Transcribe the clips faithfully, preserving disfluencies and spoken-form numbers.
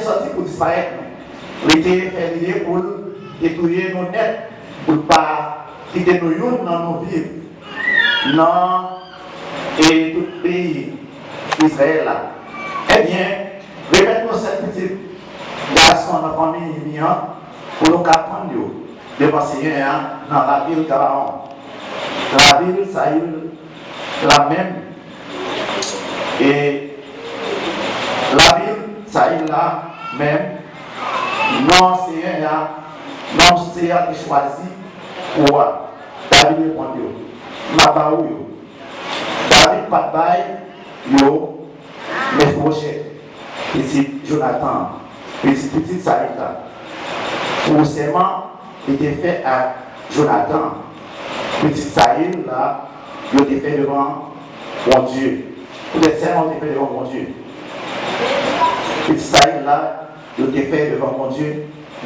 sòti pou disparèt nou. Li te fè lide pou l te touye nou nèt, pou l pa kite nou youn nan nou viv nan e tout peyi Izrayèl la. Ebyen, remèt nou sèt pitit gason nan fanmi li an pou nou ka pann yo devan Senyè a nan lavil Gabawon. Lavil Sayil la menm, e lavil Sayil la menm, non Senyè a, non Senyè a te chwazi pou w a. David reponn yo, "M a ba ou yo." David pa t bay yo Mefiboshet, pitit Jonatan, pitit, pitit Sayil la, pou sèman li te fè ak Jonatan, pitit Sayil la, yo te fè devan Bondye. Poutèt sèman yo te fè devan Bondye. Pitit Sayil la, yo te fè devan Bondye,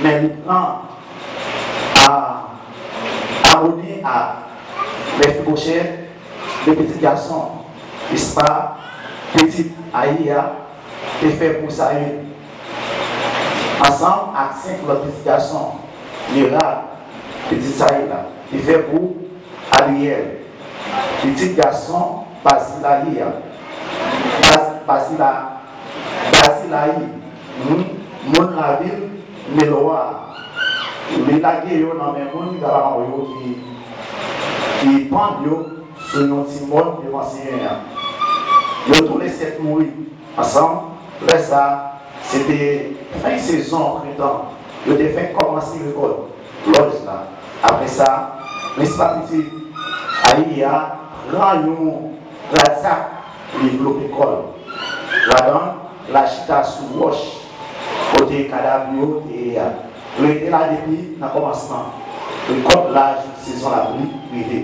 men li pran a, amoni a Mefiboshet, de pitit gason Mispa, pitit Ayi a, te fè pou Sayil, ansanm ak senk lòt pitit gason Nera, pitit Sayil la, te fè pou Abyèl, pitit gason Bazilayi a, Baz, Bazila, Bazilayi, moun, moun lavil Milowa a. Li lage yo nan men moun Gabawon yo ki, ki pann yo sou yon ti mòn devan Senyè a. Yo toulesèt mouri ansanm. Lè sa a, se te fen sezon prentan. Yo te fenk kòmanse rekòt lòj la. Apre sa, Mispa pitit Ayi a pran yon gradsak, li vlope kò l ladan l, l al chita sou wòch kote kadav yo te ye a. Li rete la depi nan kòmansman rekòt la jouk sezon lapli rive.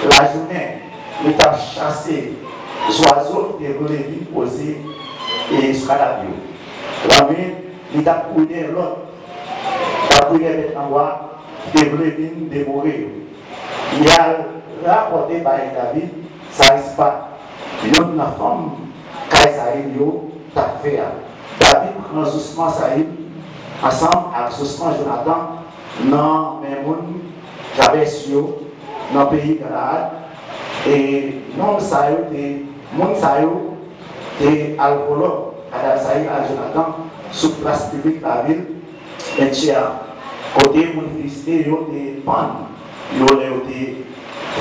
Lajounen, li t ap chase zwazo ki te vle vin poze e sou kadav yo. Lannwit, li t ap kouri dèyè lòt, t ap kouri dèyè bèt nan bwa ki te vle vin devore yo. Li al rapòte bay David sa Rispa, youn nan fanm kay Sayil yo, t ap fè a. David pran zosman Sayil ansanm ak zosman Jonatan nan men moun Jabès yo nan peyi Galaad, e nonm sa yo te, moun sa yo te al vòlò kadav Sayil ak Jonatan sou plas piblik lavil Bètchea, kote moun Filiste yo te pann yo lè yo te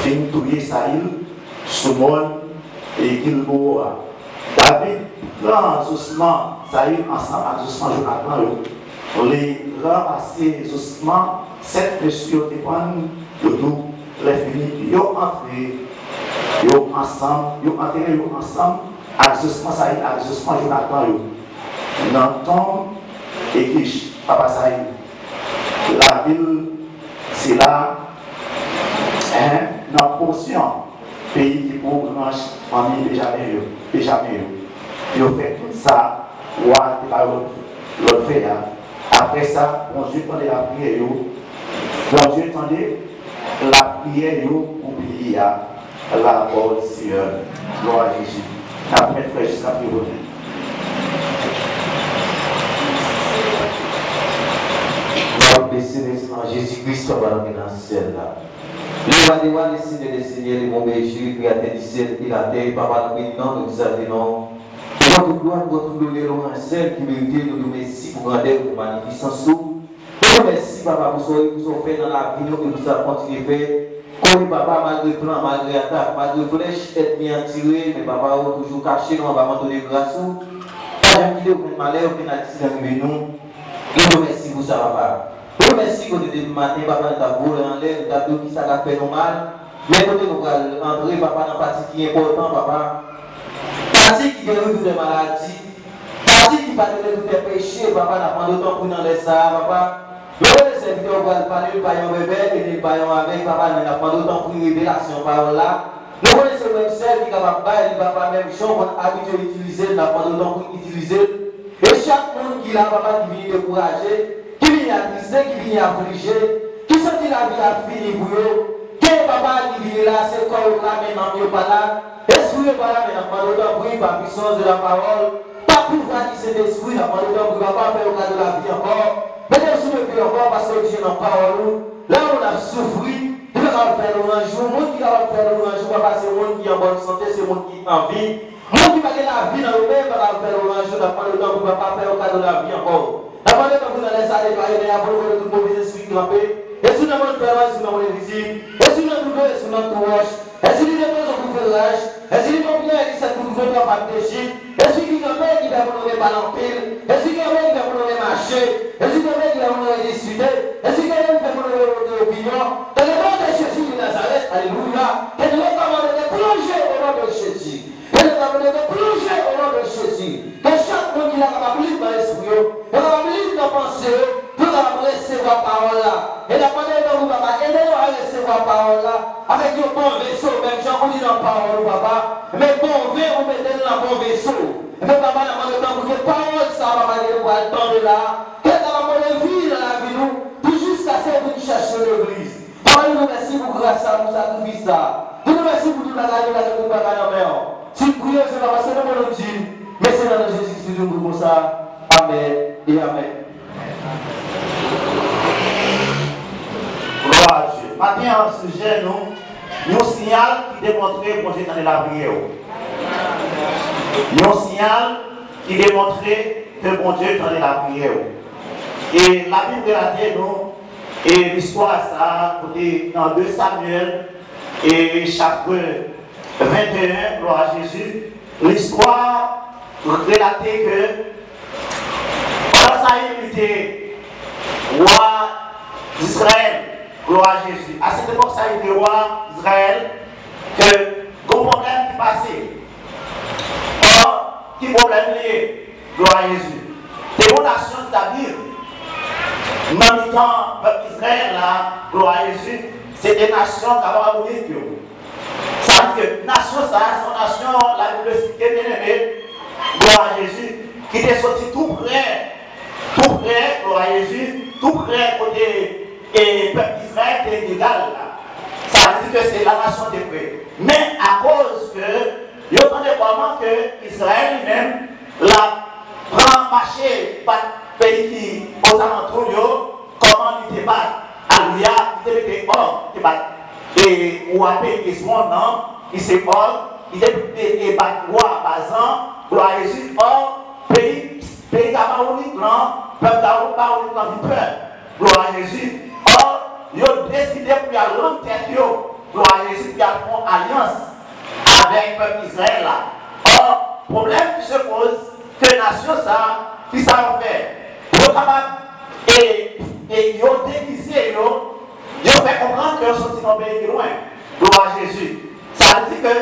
fin touye Sayil sou mòn e Gilboa. David pran zosman Sayil ansanm ak zosman Jonatan yo. Li ranmase zosman sèt mesye yo te pann yo tou. Lèfini, yo antre yo ansanm, yo antere yo ansanm ak zosman Sayil ak zosman Jonatan yo nan tonm Ekich, papa Sayil, lavil Sela, en, nan pòsyon peyi ki pou branch fanmi Benjamen yo, Benjamen yo. Yo fè tout sa wa te ba yo lòd fè a. Apre sa, Bondye tande lapriyè yo. Bondye tande lapriyè yo pou peyi a. Lapawòl Seyè. Glwa a Jezi. N ap remèt frè Jis k ap priye pou nou. N ap bese men nou nan Jezi Kris, Papa nou ki nan syèl la. Le wa de wa, le Senyè de senyè, le bon bèje, kreyatè di syèl e latè, Papa nou beni non, nou egzalte non. Nou ba tout glwa, nou ba tout lonè, louanj sèl ki merite, nou di w mèsi pou grandè ou, pou manifesans ou. Nou di w mèsi, Papa, pou sa w, pou sa w fè nan lavi nou e pou sa w ap kontinye fè. Konnen, Papa, malgre plan, malgre atak, malgre flèch ènmi an tire, men, Papa, ou toujou kache nou anba manto de gras ou. Pa janm kite okenn malè, okenn aksidan rive nou. Nou di w mèsi pou sa, Papa. Nou di w mèsi kote depi maten, Papa, nou t ap vole anlè, nou t ap di w kisa k ap fè nou mal. Men kote nou pral antre, Papa, nan pati ki enpòtan, Papa. Pati ki geri tout lè maladi. Pati ki padone tout lè peche, Papa, n ap mande w tanpri nan lè sa a, Papa. Nou konnen sèvitè w pral pale, l pa yon bèbè, e li pa yon avèg, Papa, men n ap mande w tanpri revelasyon pawòl la. Nou konnen se ou menm sèl ki kapab bay li, Papa, menm jan w konn abitye itilize l, n ap mande w tanpri itilize l. E chak moun ki la, Papa, ki vini dekouraje, ki vini atriste, ki vini aflije, ki santi lavi a fini pou yo, gen, Papa, ki vini la, se kò yo k la, men nanm yo pa la, espri yo pa la, men n ap mande w tanpri, pa pwisans de la pawòl, pa Pouvwa di Sentespri, n ap mande tanpri, Papa, fè yo kado lavi ankò. Mete yo sou pye ankò, paske yo oblije nan pawòl ou. Lè yon moun ap soufri, li pa kapab fè lwanj ou. Moun ki kapab fè lwanj ou, Papa, se moun ki an bòn sante, se moun ki an vi. Moun ki pa gen lavi nan yo menm pa kapab fè lwanj ou. N ap mande tanpri, Papa, fè yo kado lavi ankò. N ap mande tanpri nan lè sa netwaye men y ap retire tout move lespri ki kanpe. Espri nan mòn fè lwanj, espri nan mòn envizib. Espri nan tou dlo, espri nan tou wòch. Èske li depoze yon kout fè laj? Èske li pran pyè, li sèt kout gwo twa fam dechit? Èske ki kanpe ki fè moun renmen pale anpil? Èske ki kanpe ki fè moun renmen mache? Èske ki kanpe ki fè moun renmen diskite? Èske ki kanpe ki fè moun renmen pote opinyon? Nan le nom de Jésus de Nazareth, alelouya, ke nou rekomande de plonje o non de Jezi. Ke nou rekomande de plonje o non de Jezi. Ke chak moun ki la kapab lib nan lespri yo, yo kapab lib nan panse yo, pou yo kapab resevwa pawòl la. E n ap mande w, tanpri, Papa, ede yo a resevwa pawòl la avèk yon bon veso, menm jan ou di nan pawòl ou, Papa. Men bon ven, ou mete l nan bon veso. Ebyen, Papa, n ap mande w, tanpri, ke pawòl sa, Papa, ke nou pral tande la, ke l kapab pote vi nan lavi nou, pou jiskaske nou vin chèche legliz. Papa, nou di w mèsi pou gras sa, pou sakrifis sa. Nou di w mèsi pou tout bagay, nou lage tout bagay nan men w. Si n priye, se pa paske nou bon, nou di, men se nan non Jezi Kris nou di konsa. Amèn e amèn. Glwa a Dye. Maten an, sijè nou, yon siyal ki demontre Bondye tande lapriyè w. Yon siyal ki demontre ke Bondye tande lapriyè w. E Labib relate nou, e listwa sa a, kote nan de Samyèl, e chapit venteyen, glwa a Jezi, listwa relate ke pandan Sayil li te wa Izrayèl, glwa a Jezi. A sèt epòk Sayil te wa Izrayèl, ke gon pwoblèm ki pase. Ò, ki pwoblèm li ye? Glwa a Jezi. Te gon nasyon ki t ap viv nan mitan pèp Izrayèl la, glwa a Jezi, se te nasyon Abramonik yo. Sa vle di ke nasyon sa a, se yon nasyon Labib esplike, byeneme, glwa a Jezi, ki te soti tou prè, tou prè, glwa a Jezi, tou prè kote, e, pèp Izrayèl te Gilgal la. Sa vle di ke se la nasyon te prè. Men akoz ke yo tande kòman ke Izrayèl li menm l ap pran mache bat peyi ki ozalantou l yo, kòman li te bat Alya, li te mete Òg, li te bat, e, wa peyi Eswon nan, ki se Òg, li te, e, e, bat wa Bazan, glwa a Jezi, Òg, peyi, peyi Gabawonik lan, pèp Gabawonik lan vin pè, glwa a Jezi, Òg, yo deside pou y al rann tèt yo, glwa a Jezi, pou y al fè yon alyans avèk pèp Izrayèl la. Ò, pwoblèm ki se poze, ke nasyon sa a, kisa yo fè? Yo kapab, e, e yo degize yo, yo fè konprann ke yo soti nan peyi ki lwen. Glwa a Jezi. Sa vle di ke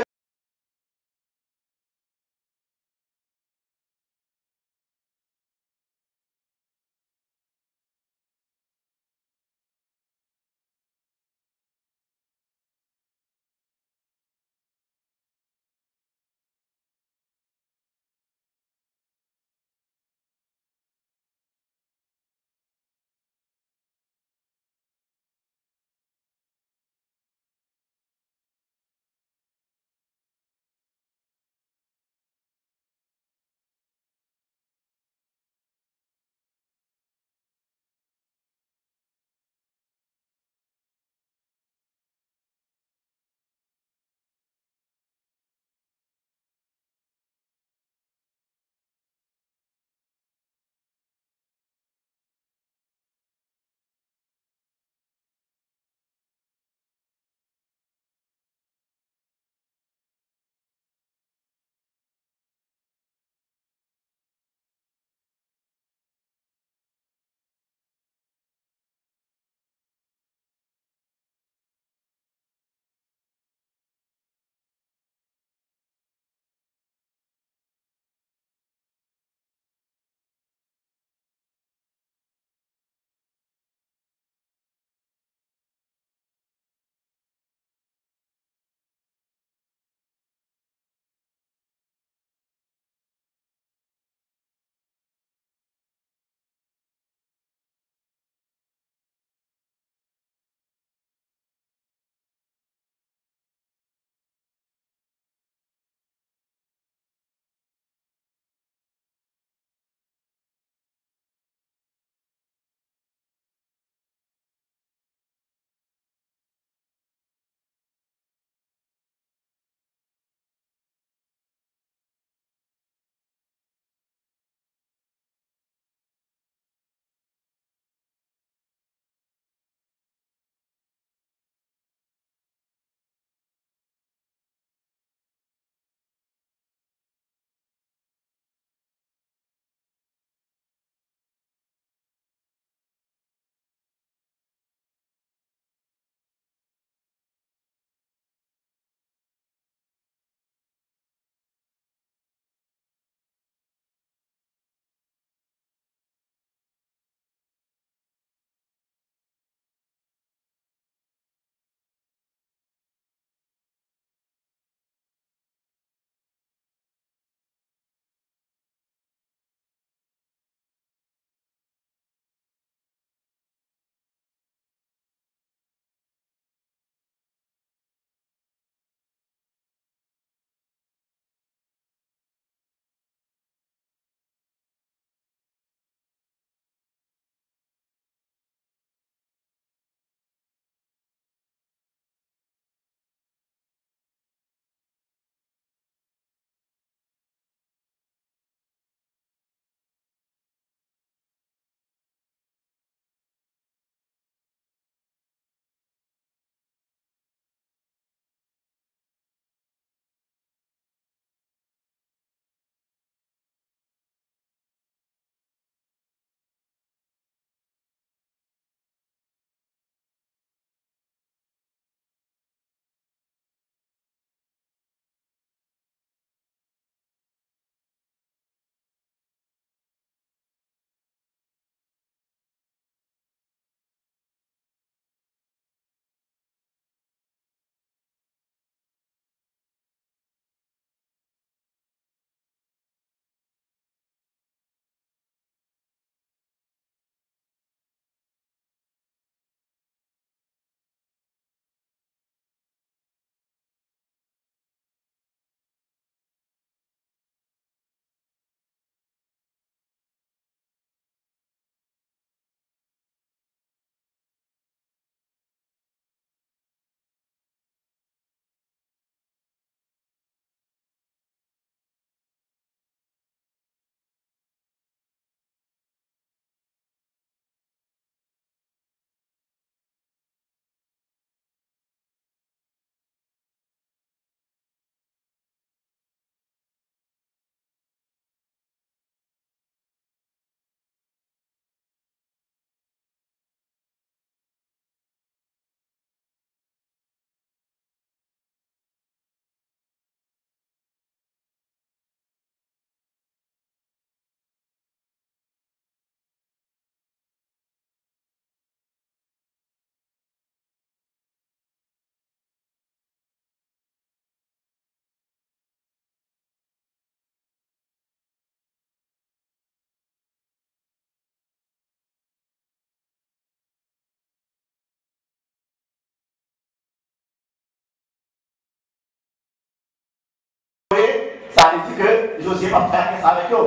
yo ye, sa vle di ke Jozye p ap fè alyans avèk yo.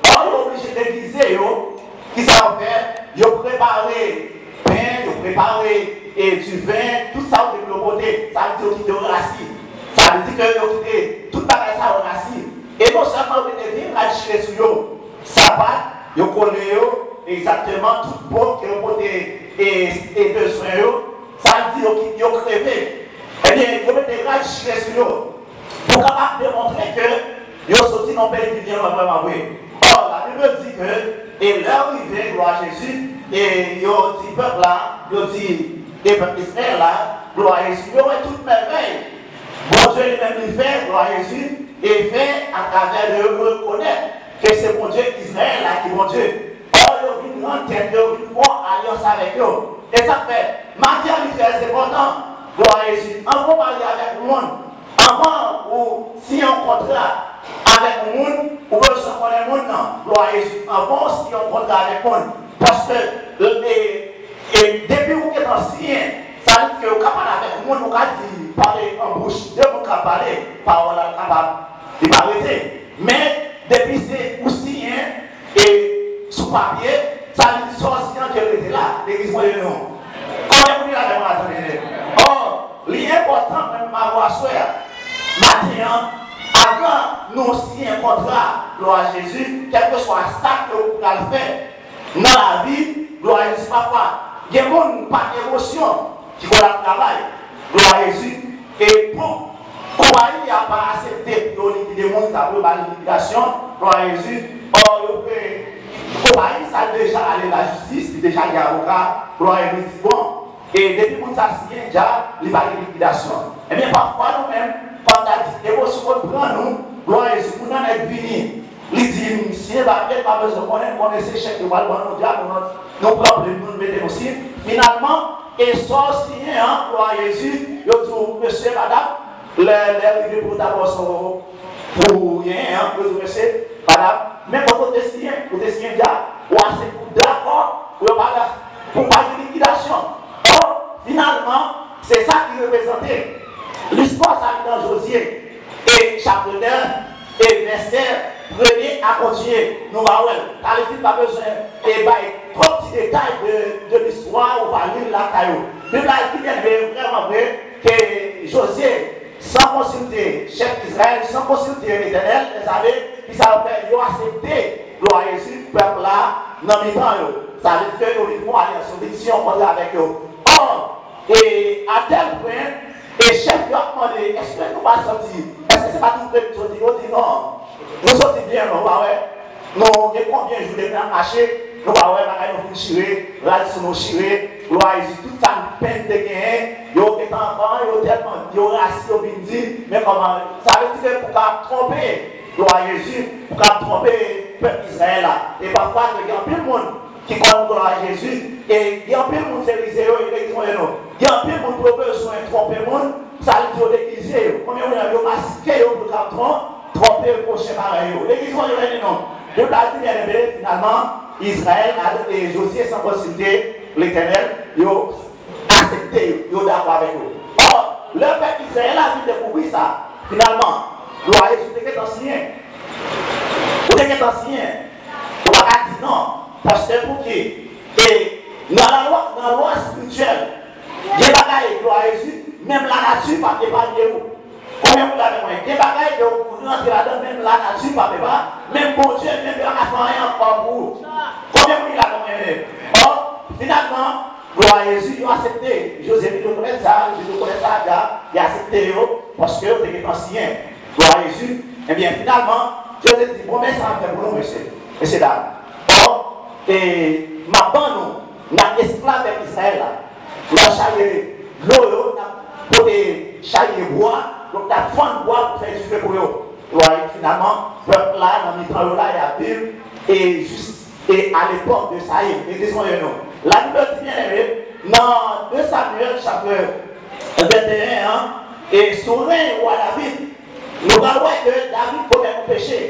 Ò, yo oblije degize yo. Kisa yo fè? Yo prepare pen, yo prepare e diven, tout sa yo te pou yo pote. Sa vle di yo kite yo rasi. Sa vle di ke yo kite tout bagay sa yo rasi. E non sèlman yo mete vye rad chire sou yo, sapat, yo kole yo, egzakteman, tout bon ke yo pote e, e bezwen yo, sa vle di yo, ki- yo kreve. Ebyen, yo mete rad chire sou yo pou kapab demontre ke yo soti nan yon peyi ki byen lwen vrèman vre. Ò, Labib di ke, e lè yo rive, glwa a Jezi, e yo di pèp la, yo di, e pèp Izrayèl la, glwa a Jezi, yo wè tout mèvèy Bondye li menm li fè, glwa a Jezi, e fè atravè de yo, yo rekonèt ke se Bondye Izrayèl la ki Bondye. Ò, yo vin rann tèt yo, yo vin fè alyans avèk yo. E sa k fè, maten an li trè enpòtan, glwa a Jezi, anvan w marye avèk yon moun, anvan ou siyen yon kontra avèk yon moun, ou bezwen konnen moun nan, glwa a Jezi, anvan w siyen yon kontra avèk moun. Paske, e, e depi ou gentan siyen, sa vle di ke ou ka pale avèk moun, ou ka di, pale an bouch de moun k ap pale, pawòl la kapab, li pa rete. Men, depi se ou siyen, e sou papye, sa vle di sa w siyen an dwe rete la. Legliz mwen ye non. Konbyen moun ki la avè mwen? Ò, li enpòtan menm m avè w aswè a, maten an, avan nou siyen kontra, glwa a Jezi, kèlkeswa sa ke ou pral fè nan lavi, glwa a Jezi, pafwa gen moun pa emosyon ki konn ap travay, glwa a Jezi, e pou konpayi a pa aksepte pou yo likide moun sa, pou yo ba li likidasyon, glwa a Jezi, ò, yo pe konpayi sa deja ale lajistis, li deja gen avoka, glwa a Jezi, bon, e depi moun sa siyen dja, li pa gen likidasyon. Ebyen, pafwa nou menm, fò n ta di, emosyon konn pran nou, glwa a Jezi, moun nan nèk vini, li di, m siyen papye, m pa bezwen konnen, m konnen se chèk yo pral ban nou dja, nou, nou pran plim nou, nou mete nou si. Finalman, e sa w siyen an, glwa a Jezi, yo di w, mesye, madam, lè, lè rive pou w ta ba w sa w, pou w genyen an, yo di w, mesye, madam, men kote w te siyen, ou te siyen dja, ou aksepte, ou dakò, pou yo pa, pou pa gen likidasyon. Ò, finalman, se sa ki reprezante. Listwa sa ki nan Jozye, e chapit nèf, e vèsè premye a kontinye, nou va wè l. Talevin pa bezwen e bay twòp ti detay de, de listwa, ou va li l lakay ou. Bib la di byen vre, vrèman vre, ke Jozye, san konsilte chèf Izrayèl, san konsilte Letènèl, dèzame, ki sa yo fè? Yo aksepte, glwa a Jezi, pèp la nan mitan yo. Sa vle di ke yo vin fè yon alyans, yo vin siyen yon kontra avèk yo. Ò, e atèl pwen, e chèf yo ap mande, èske nou pa sòti? Èske se pa tout pèp sòti? Yo di non. Nou sòti byen lwen, ou pa wè? Nou gen konbyen jou depi n ap mache, nou pa wè bagay nou fin chire, rad sou nou chire, glwa a Jezi, tout sa n penn te genyen, yo gentan pran, yo tèlman, yo rasi, yo vin di, men kòman, sa vle di ke pou ka twonpe, glwa a Jezi, pou ka twonpe pèp Izrayèl la. E pafwa, gen anpil moun ki konn glwa a Jezi, e gen anpil moun se rize yo, e legliz mwen non. Gen anpil moun pou yo bezwen twonpe moun, sa vle di yo degize yo. Konbyen moun yo maske yo pou yo ka twon-, twonpe pwochen parèy yo. Legliz mwen yo non. Bib la di byen enbe, finalman, Izrayèl, e Jozye san konsilte Letènèl, yo aksepte yo, yo dakò avèk yo. Ò, lè pèp Izrayèl la vin dekouvri sa, finalman, glwa a Jezi, ou te gentan siyen. Ou te gentan siyen. Ou pa ka di non. Paske pou ki? E nan lalwa, nan lwa espirityèl, gen bagay, glwa a Jezi, menm lanati p ap epanye ou. Konbyen moun la avè mwen? Gen bagay ke ou rantre ladan, menm lanati p ap epa, menm Bondye, menm yo pa ka fè anyen ankò pou ou. Konbyen moun ki la avè mwen? Ò, finalman, glwa a Jezi, yo aksepte. Jozye vin rekonèt sa, Jezi rekonèt sa, li aksepte yo, paske yo te gentan siyen. Glwa a Jezi. Ebyen, finalman, Jozye di, bon, men sa m ap fè pou nou, mesye, mesye dam. Ò, e m ap ban nou, n ap esklav pèp Izrayèl la. N ap chaje dlo yo, n ap pote chaje bwa, donk n ap fann bwa pou fè dife pou yo. Glwa a Dye, finalman, pèp la, nan mitan yo la, y ap viv, e jis, e a lepòk de Sayil, legliz mwen yo non. Labib di byen enbe, nan de Samyèl, chapit venteyen an, e sou reny wa David, nou pral wè ke David komèt yon peche.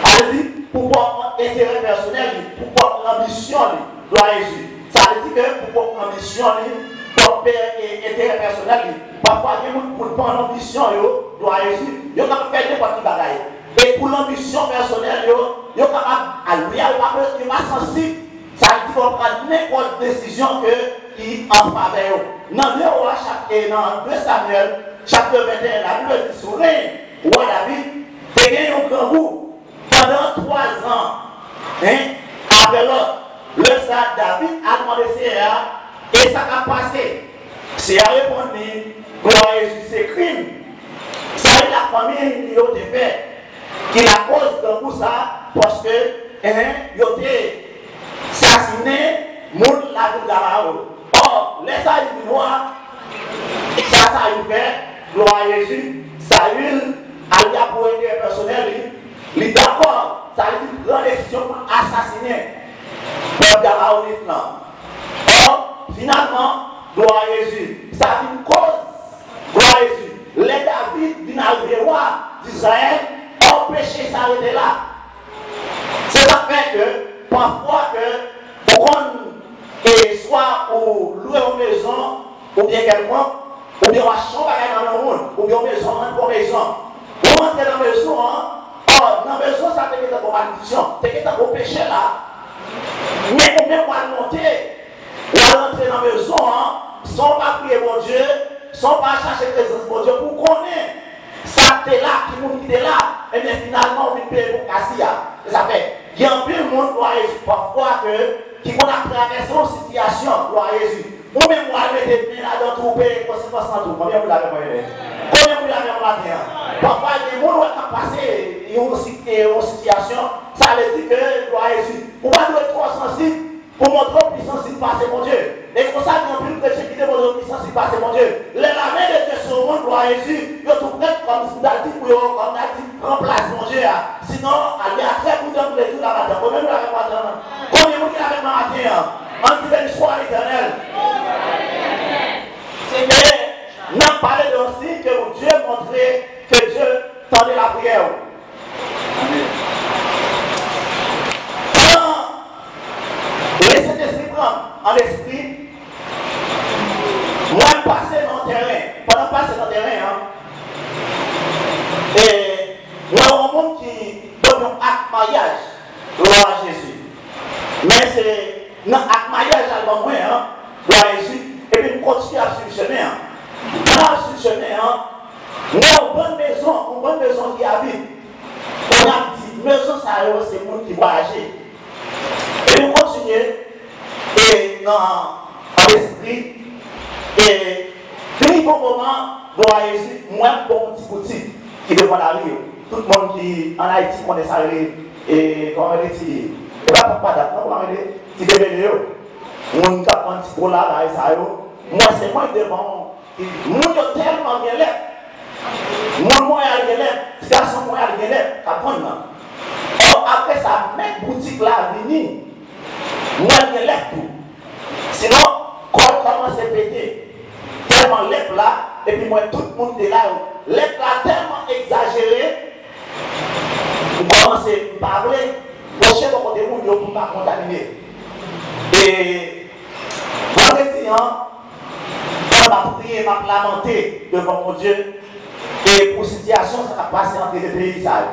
Sa vle di, pou pwòp enterè pèsonèl li, pou pwòp lanbisyon li, glwa a Jezi. Sa vle di ke pou pwòp lanbisyon li, pou enterè pèsonèl li. Pafwa, gen moun pou l pran lanbisyon yo, glwa a Jezi, yo kapab fè nenpòt ki bagay. E pou lanbisyon pèsonèl yo, yo kapab, a, yo pa, yo pa sansib. Sa vle di yo pran nenpòt desizyon ke, ki an favè yo. Nan de Wa, chap, e nan de Samyèl, chapit venteyen, Labib di sou reny wa David, te gen yon grangou pandan twa zan, en, apre lòt. Lè sa a, David al mande Seyè a, e sa k ap pase? Seyè a reponn li, glwa a Jezi, se krim Sayil ak fanmi li yo te fè ki lakoz grangou sa a, paske, en, yo te sasinen moun lavil Gabawon. Ò, lè Sayil vin wa, sa Sayil fè, glwa a Jezi, Sayil, al li a pou enterè pèsonèl li, li dakò, Sayil vin pran desizyon pou l asasinen pèp Gabawonit lan. Ò, finalman, glwa a Jezi, sa vin koz, glwa a Jezi, lè David vin al vye wa Dizrayèl, ò, peche sa rete la. Se sa k fè ke, pafwa ke, ou konn, e swa ou lwe yon mezon, oubyen kèlkonk, oubyen w achte yon bagay nan men yon moun, oubyen yon mezon, rann pou yon mezon. Ou rantre nan mezon an, ò, nan mezon sa te gentan gon malediksyon, te gentan gon peche la. Men ou menm w al monte, w al rantre nan mezon an, san w pa priye Bondye, san w pa chache prezans Bondye, pou w konnen sa k te la, ki moun ki te la, ebyen, finalman, ou vin peye pou kasi a. Se sa k fè, gen anpil moun, glwa a Jezi, pafwa ke, ki konn ap travèse yon sitiyasyon, glwa a Jezi. Ou menm, w al mete men ladan tou, ou peye konsekans lan tou. Konbyen moun la avè mwen, menm? Konbyen moun la avè mwen maten an? Pafwa, gen moun, w wè, k ap pase yon si-, yon sitiyasyon, sa vle di ke, glwa a Jezi, ou pa dwe twò sansib, pou montre w pi sansib pase Bondye. E konsa, gen anpil kretyen ki te montre yo pi sansib pase Bondye. Lè lamen de Dye sou yon moun, glwa a Jezi, yo tou prèt, kòm si m ta di pou yo, kòm m ta di, pran plas Bondye a. Sinon, a, li a trè pridan pou legliz la maten. Konbyen moun avè m maten an? Konbyen moun ki avè m maten an? Ann di, Beni swa Letènèl. E n ap pale de yon siy ke Bondye montre ke Dye tande lapriyè w. Pandan Lesentespri pran m an lespri, mwen pase nan tèren. Pandan m pase nan tèren an, e mwen wè yon moun ki ban m yon ak maryaj. Glwa a Jezi. Men se nan ak maryaj la l ban mwen an, glwa a Jezi, epi m kontinye ap swiv chemen an. Pandan m ap swiv chemen an, m wè yon bann mezon, yon bann mezon ki a vid. Kounye a m di, mezon sa yo, se moun ki vwayaje. Epi m kontinye, e nan, an lespri, e vin yon moman, glwa a Jezi, m wè m wè yon ti boutik ki devan lari yo. Tout moun ki ann Ayiti konnen sa rele, e, kòman rele ti, e pa, pa, pa dat, non, kòman rele? Ti debele yo. Moun k ap vann ti kola, bagay sa yo. M wè se mwen k devan, moun yo tèlman gen lèp. Moun Monreyal gen lèp, ti gason Monreyal gen lèp, k ap vann nan. Ò, apre sa, mèt boutik la vini, m wè l gen lèp tou. Sinon, kò l kòmanse pete. Tèlman lèp la, epi m wè tout moun te la yo. Lèp la tèlman egzajere, m kòmanse, m pa vle pwoche bò kote moun yo pou m pa kontamine. E vandredi an, pandan m ap priye, m ap lamante devan Bondye, e pou sitiyasyon sa k ap pase ant de peyi sa yo.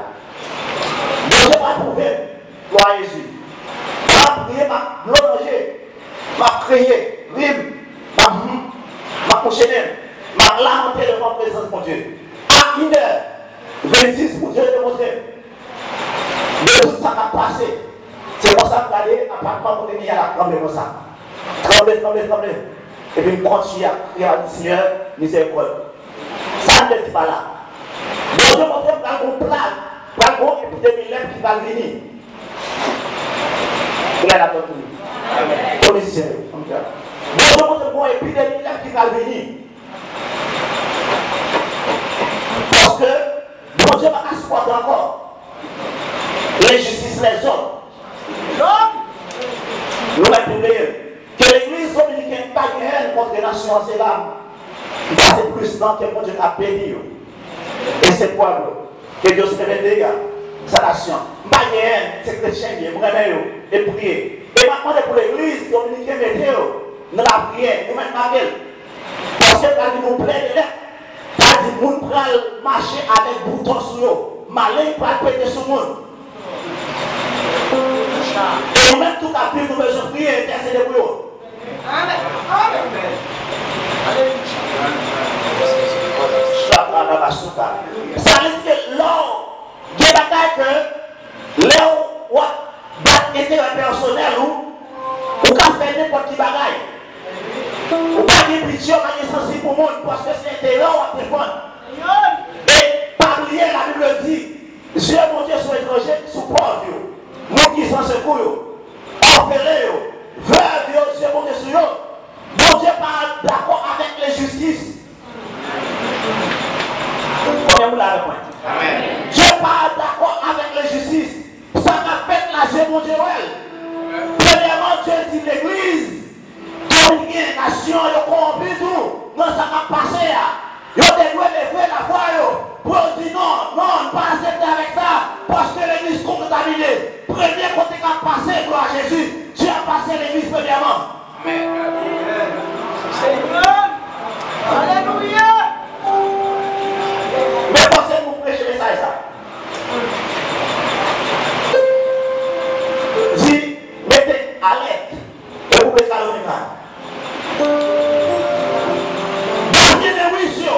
Bondye pral pwouve m, glwa a Jezi. M ap priye, m ap dlo nan je, m ap kriye, ri m, m ap, m ap mouche nen m, m ap lamante devan prezans Bondye. A inè venndis, Bondye te montre m de tout sa k ap pase. Se konsa m gade apatman kote m ye a, l ap tranble konsa. Tranble, tranble, tranble. Epi m kontinye ap kriye, ap di, Senyè, mizèrikòd. Sa m te di pa la. Bondye montre m pral gon plag, pral gon epidemi lèp ki pral vini. Kounye a n ap tann pou li. Kòm mizisyen yo, ann fè. Bondye montre m gon epidemi lèp ki pral vini. Paske Bondye pa ka sipòte ankò lenjistis lèzòm. Nou mèt tou veye. Ke legliz dominiken pa gen hèn kont nasyon an, se la m pase plis tan ke Bondye ka beni yo. E se pwòb yo. Que Dios te bendiga sa nación. M pa gen hèn, se kretyen m ye, m renmen yo, e priye. E m ap mande pou legliz dominiken mete yo nan lapriyè, nou mèt make l. Paske pral gen yon plè de lèp. Sa di moun pral mache avèk bouton sou yo. Maleng pral pete sou moun. E ou menm tou k ap viv, nou bezwen priye, entèsede pou yo. Sa vle di ke lè w gen bagay ke lè w ap bat enterè pèsonèl ou, ou ka fè nenpòt ki bagay. Ou pa gen pitye, ou pa gen sansib pou moun, paske se enterè w ap defann. E pa bliye, Labib di, zye Bondye sou etranje, sou pòv yo, moun ki san sekou yo, òfelen yo, vèv yo, zye Bondye sou yo. Bondye pa dakò avèk lenjistis. Konbyen moun la avèk mwen? Dye pa dakò avèk lenjistis. Sa k ap fèt la, se Bondye wè l. Premyèman, Dye di legliz, kòm gen nasyon yo kòwonpi tou nan sa k ap pase a. Yo te dwe leve lavwa yo pou yo di non, non, n pa aksepte avèk sa, paske legliz kontamine. Premye kote k ap pase, glwa a Jezi, Dye ap pase legliz premyèman. Senyè! Alelouya! Men panse pou preche mesaj sa. Di, mete alèt e koupe kalonika. Bondye gen wisyo.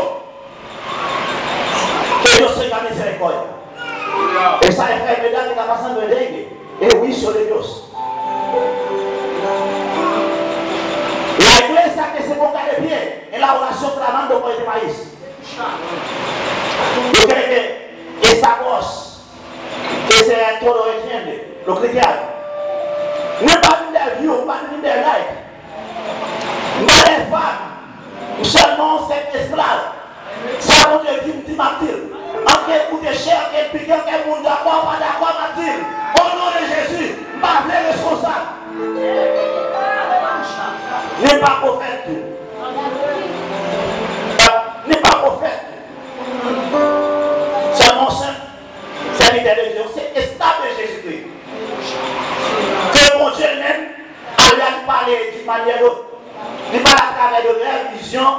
Que Dios tenga misericordia. Esa enfermedad que está pasando el dengue es juicio de Dios. La iglesia que se ponga de pie en la oración clamando por este país. Yo cree que esa voz que se todo entiende, lo cristiano. No es para vender view, para vender like. M pa dè fab, m sèlman yon senp esklav. Sa Bondye di m, di m ap di l. Anke l koute chè, anke l pike, anke moun dakò, pa dakò, m ap di l. O non de Jezi, m pa vle responsab. Ne pa pwofèt tou. Ne pa pwofèt tou. Sèlman yon senp sèvitè de Dye, yon senp esklav de Jezikri. Ke Bondye li menm, al li pale d'une manière d'autre. Li pale atravè de rèv, vizyon,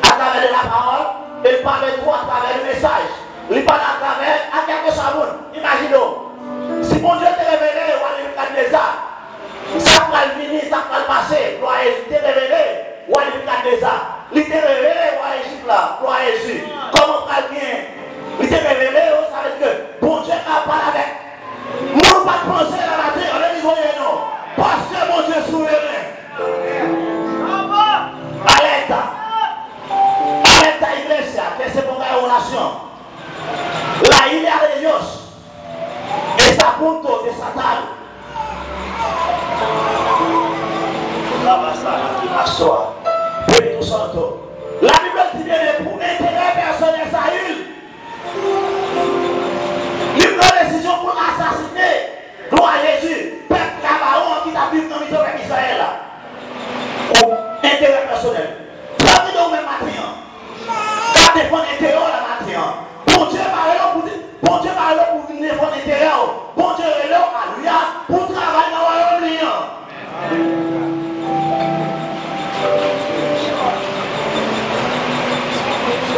atravè de lapawòl, e li pale tou atravè de mesaj. Li pale atravè a kèlkeswa moun. Imajine w, si Bondye te revele w a Nebikadneza, sa k pral vini, sa k pral pase, glwa a Jezi, li te revele w a Nebikadneza. Li te revele w a Ejip la, glwa a Jezi. Kòman pral gen, li te revele yo, sa vle di ke Bondye ka pale avèk moun ou pa t panse nan maten an, legliz voye non. Paske Bondye souveren. Alerta. Alerta iglesia, que se ponga en oración. La ira de Dios es a punto de desatar. Labasana ki maswa. Espiritu Santo. Labib di byen pou enterè pèsonèl Sayil. Li pran desizyon pou l asasine, glwa a Jezi, pèp Gabawon an ki t ap viv nan mitan pèp Izrayèl la. Pou enterè pèsonèl. Sa vle di ou menm maten an, k ap defann enterè w la maten an. Bondye pa rele w pou di, Bondye pa rele w pou vin defann enterè w. Bondye rele w, alelouya, pou w travay nan wayòm li an.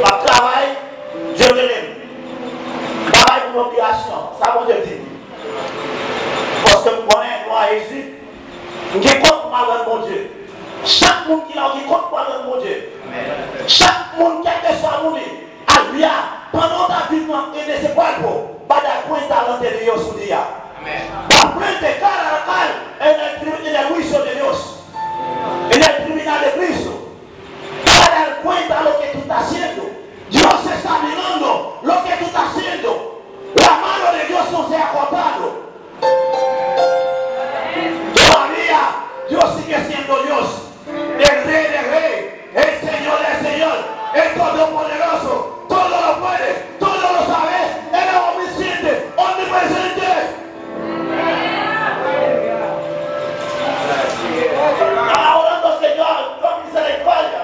M ap travay, Dye rele m. M pa bay moun obligasyon. Sa Bondye di m. Paske m konnen, glwa a Jezi, m gen kont pou m al rann Bondye. Chak moun ki la, ou gen kont pou w al rann Bondye. Chak moun, kèlkeswa moun li, alelouya, pandan w t ap viv nan, e de se kwèpo, para cuenta ante Dios un día. Para frente, cara a cara, en el tri-, en el juicio de Dios, en el tribunal de Cristo. Para dar cuenta lo que tú estás haciendo. Dios está mirando lo que tú estás haciendo. La mano de Dios no se ha cortado. Todavía Dios sigue siendo Dios, el Rey de Reyes, el Señor de Señor, el Todopoderoso, todo lo puede, todo lo sabe, el es omnisciente, omnipresente. Ahora, Señor, con misericordia.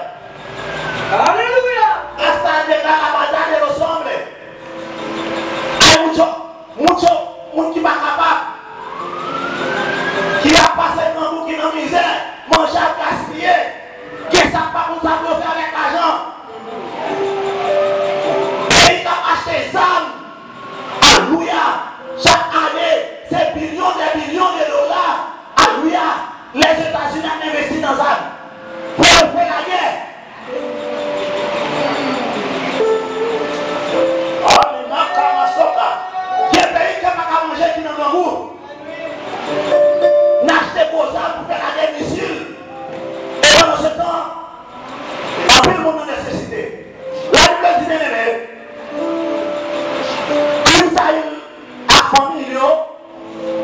Aleluya. Hasta llegar a matar de los hombres. Ay mucho, mucho, moun ki pa kapab, ki ap pase grangou, ki nan mizè, manje ap gaspiye, gen sa k pa konn sa pou yo fè avèk lajan, N ap envesti nan zam pou yo fè lagè. Alemakamasoka. Gen peyi ke pa ka manje ki nan grangou. N achte gwo zam pou fè lagè, misil. E pandan se tan, anpil moun nan nesesite. Labib la di, byeneme, Misail ak fanmi l yo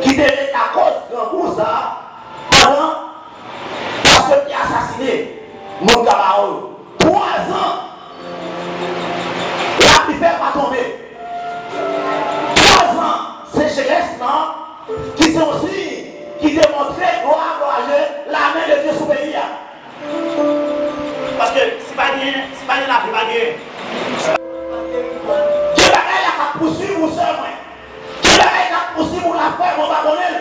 ki te ret akoz grangou sa a, pandan paske l te asasine moun Gabaon yo. Twazan, lapli fè pa tonbe. Twazan secherès lan, ki se yon siy ki demontre glwa, glwa Dye, lamen de Dye sou peyi a. Paske si pa gen, si pa gen lapli, pa gen. Gen bagay la k ap pouswiv ou, sè mwen. Gen bagay k ap pouswiv ou la, frè mwen, ou pa konnen l.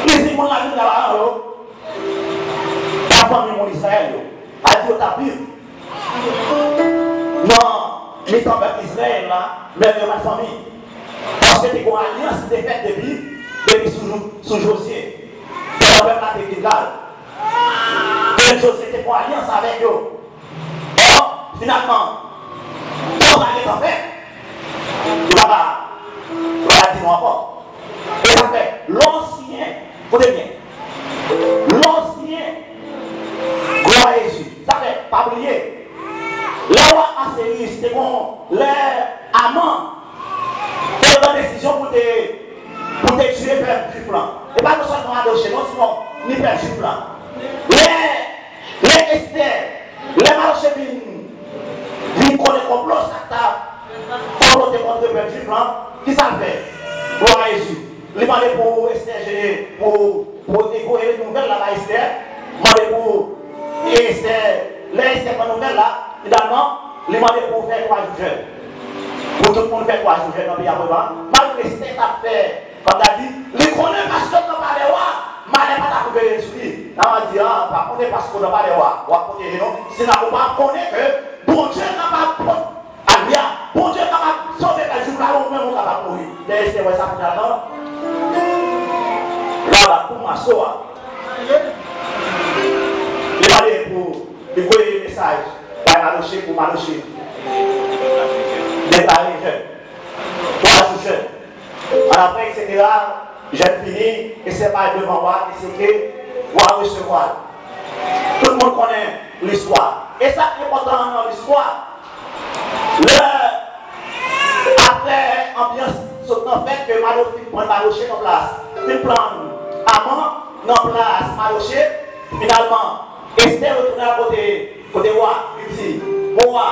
Li di moun la vin la, yo. Pa fanmi moun Izrayèl yo. A di yo t ap viv nan mitan pèp Izrayèl la, men yo pa t fanmi. Paske te gen yon alyans ki te fèt depi, depi sou, sou Jozye. Pandan pèp la te Gilgal. E Jozye te fè yon alyans avèk yo. Ò, finalman, tan sa gentan fèt. Yo pa ka, yo pa ka di nou ankò. E sa fè, lè w siyen, koute byen, lè w siyen, glwa a Jezi, sa fè, pa bliye, lè wa Asyeris te gon, lè Aman te pran desizyon pou te, pou te tiye pèp jwif lan. E pa nou sèlman Madoche, non, sinon, ni pèp jwif lan. Lè, lè Estè, lè Madoche vin, vin konnen konplo sa k t ap konplote kont pèp jwif lan, ki sa l fè? Glwa a Jezi. Li mande pou Estè jere, pou, pou voye nouvèl la bay Estè. Mande pou Estè, lè Estè pran nouvèl la, finalman, li mande pou fè twa jou jèn. Pou tout moun fè twa jou jèn nan peyi a, vrèman. Malgre Estè t ap fè, kòm ta di, li konnen paske l nan palè wa, malè pa t ap rive sou li. N a di, a, pa konnen paske w nan palè wa, w ap pwoteje nou. Si n a, ou pa konnen ke Bondye kapab pran Alelouya! Bondye kapab sove pèp jwif la, ou menm ou kapab mouri. Lè Estè wè sa finalman, la la kou maso a. Li mande pou, li voye mesaj bay Madoche pou Madoche deklare jèn. Twa jou jèn. Annapre, etsetera, jèn fini, Estè bay devan wa, etsetera, wa resevwa l. Tout moun konnen listwa. E sa k enpòtan nan listwa, lè, apre anbyans sot nan fèt ke Mado fin pran Madoche nan plas, fin pran Aman nan plas Madoche, finalman, Estè retounen al kote, kote wa, li di, bon wa,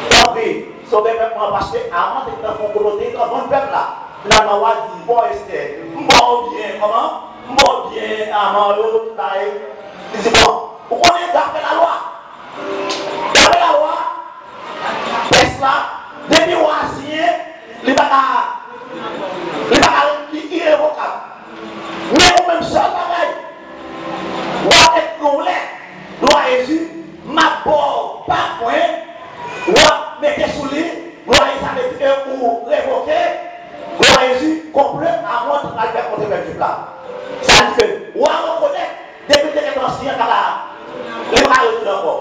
tanpri, sove pèp mwen, paske Aman te gentan fè yon konplo, te gentan vann pèp la. Finalman, wa di, bon, Estè, m ba w byen, kòman? M ba w byen, Aman, yo, tout bagay. Li di, bon, ou konnen, daprè lalwa, daprè lalwa, Pès la, depi wa a siyen, li pa ka, li pa ka, li irevokab. Men yon menm sèl bagay, w ap ekri yon lèt, glwa a Jezi, m ap ba w bak mwen, w ap mete sou li, glwa a Jezi, sa vle di ke ou revoke, glwa a Jezi, konplo a mwen t al fè kont pèp jwif la. Sa di ke w a rekonèt, depi l te gentan siyen kala a, li pa retounen ankò.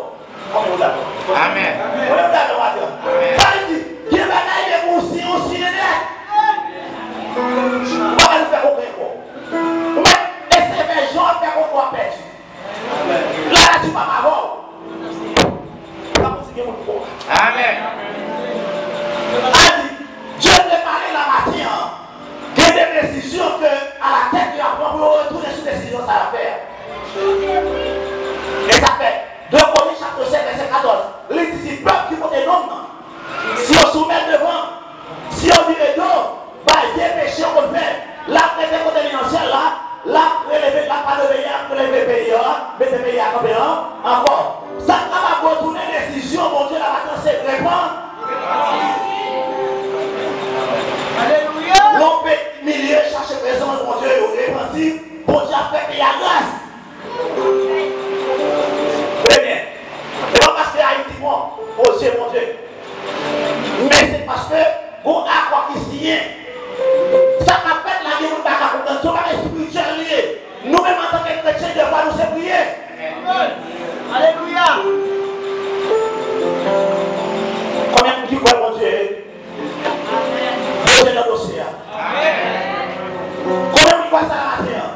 Konbyen nou dakò? Amèn. Konbyen nou dakò, maten an? Amèn. Sa vle di, gen bagay depi w siyen, w siyen nèt. Ou pa ka vin fè koken ankò. Ou mèt eseye fè jan w ap fè koken, w ap pèdi. Lanati pa avè w. Pa konn si gen moun ki kwè. Amèn. A di, Dye te pale la maten an. Gen de desizyon ke a la tèt yo ap pran pou yo retounen sou desizyon sa y ap fè a. E sa fè, de Korin chapit sèt vèsè katòz, li di si pèp ki pote non m nan, si yo soumèt devan, si yo vire do bay vye peche yo konn fè, l ap rete kote li nan syèl la, l ap releve, l ap padone peyi a, ap releve peyi a, mete peyi a kanpe an, ankò. Sa k kapab retounen desizyon Bondye la maten an se repanti. Alelouya! Lè w pe imilye, chache prezans Bondye, yo repanti, Bondye ap fè peyi a gras. Ebyen, se pa paske Ayiti bon, o zye Bondye, Men se paske gon akò ki siyen. Sa k ap fèt la, gen moun pa ka konprann. Se yon bagay espirityèl li ye. Nou menm antanke kretyen, devwa nou se priye. Alelouya! Konbyen moun ki kwè Bondye? Bondye nan dosye a. Konbyen moun ki kwè sa maten an?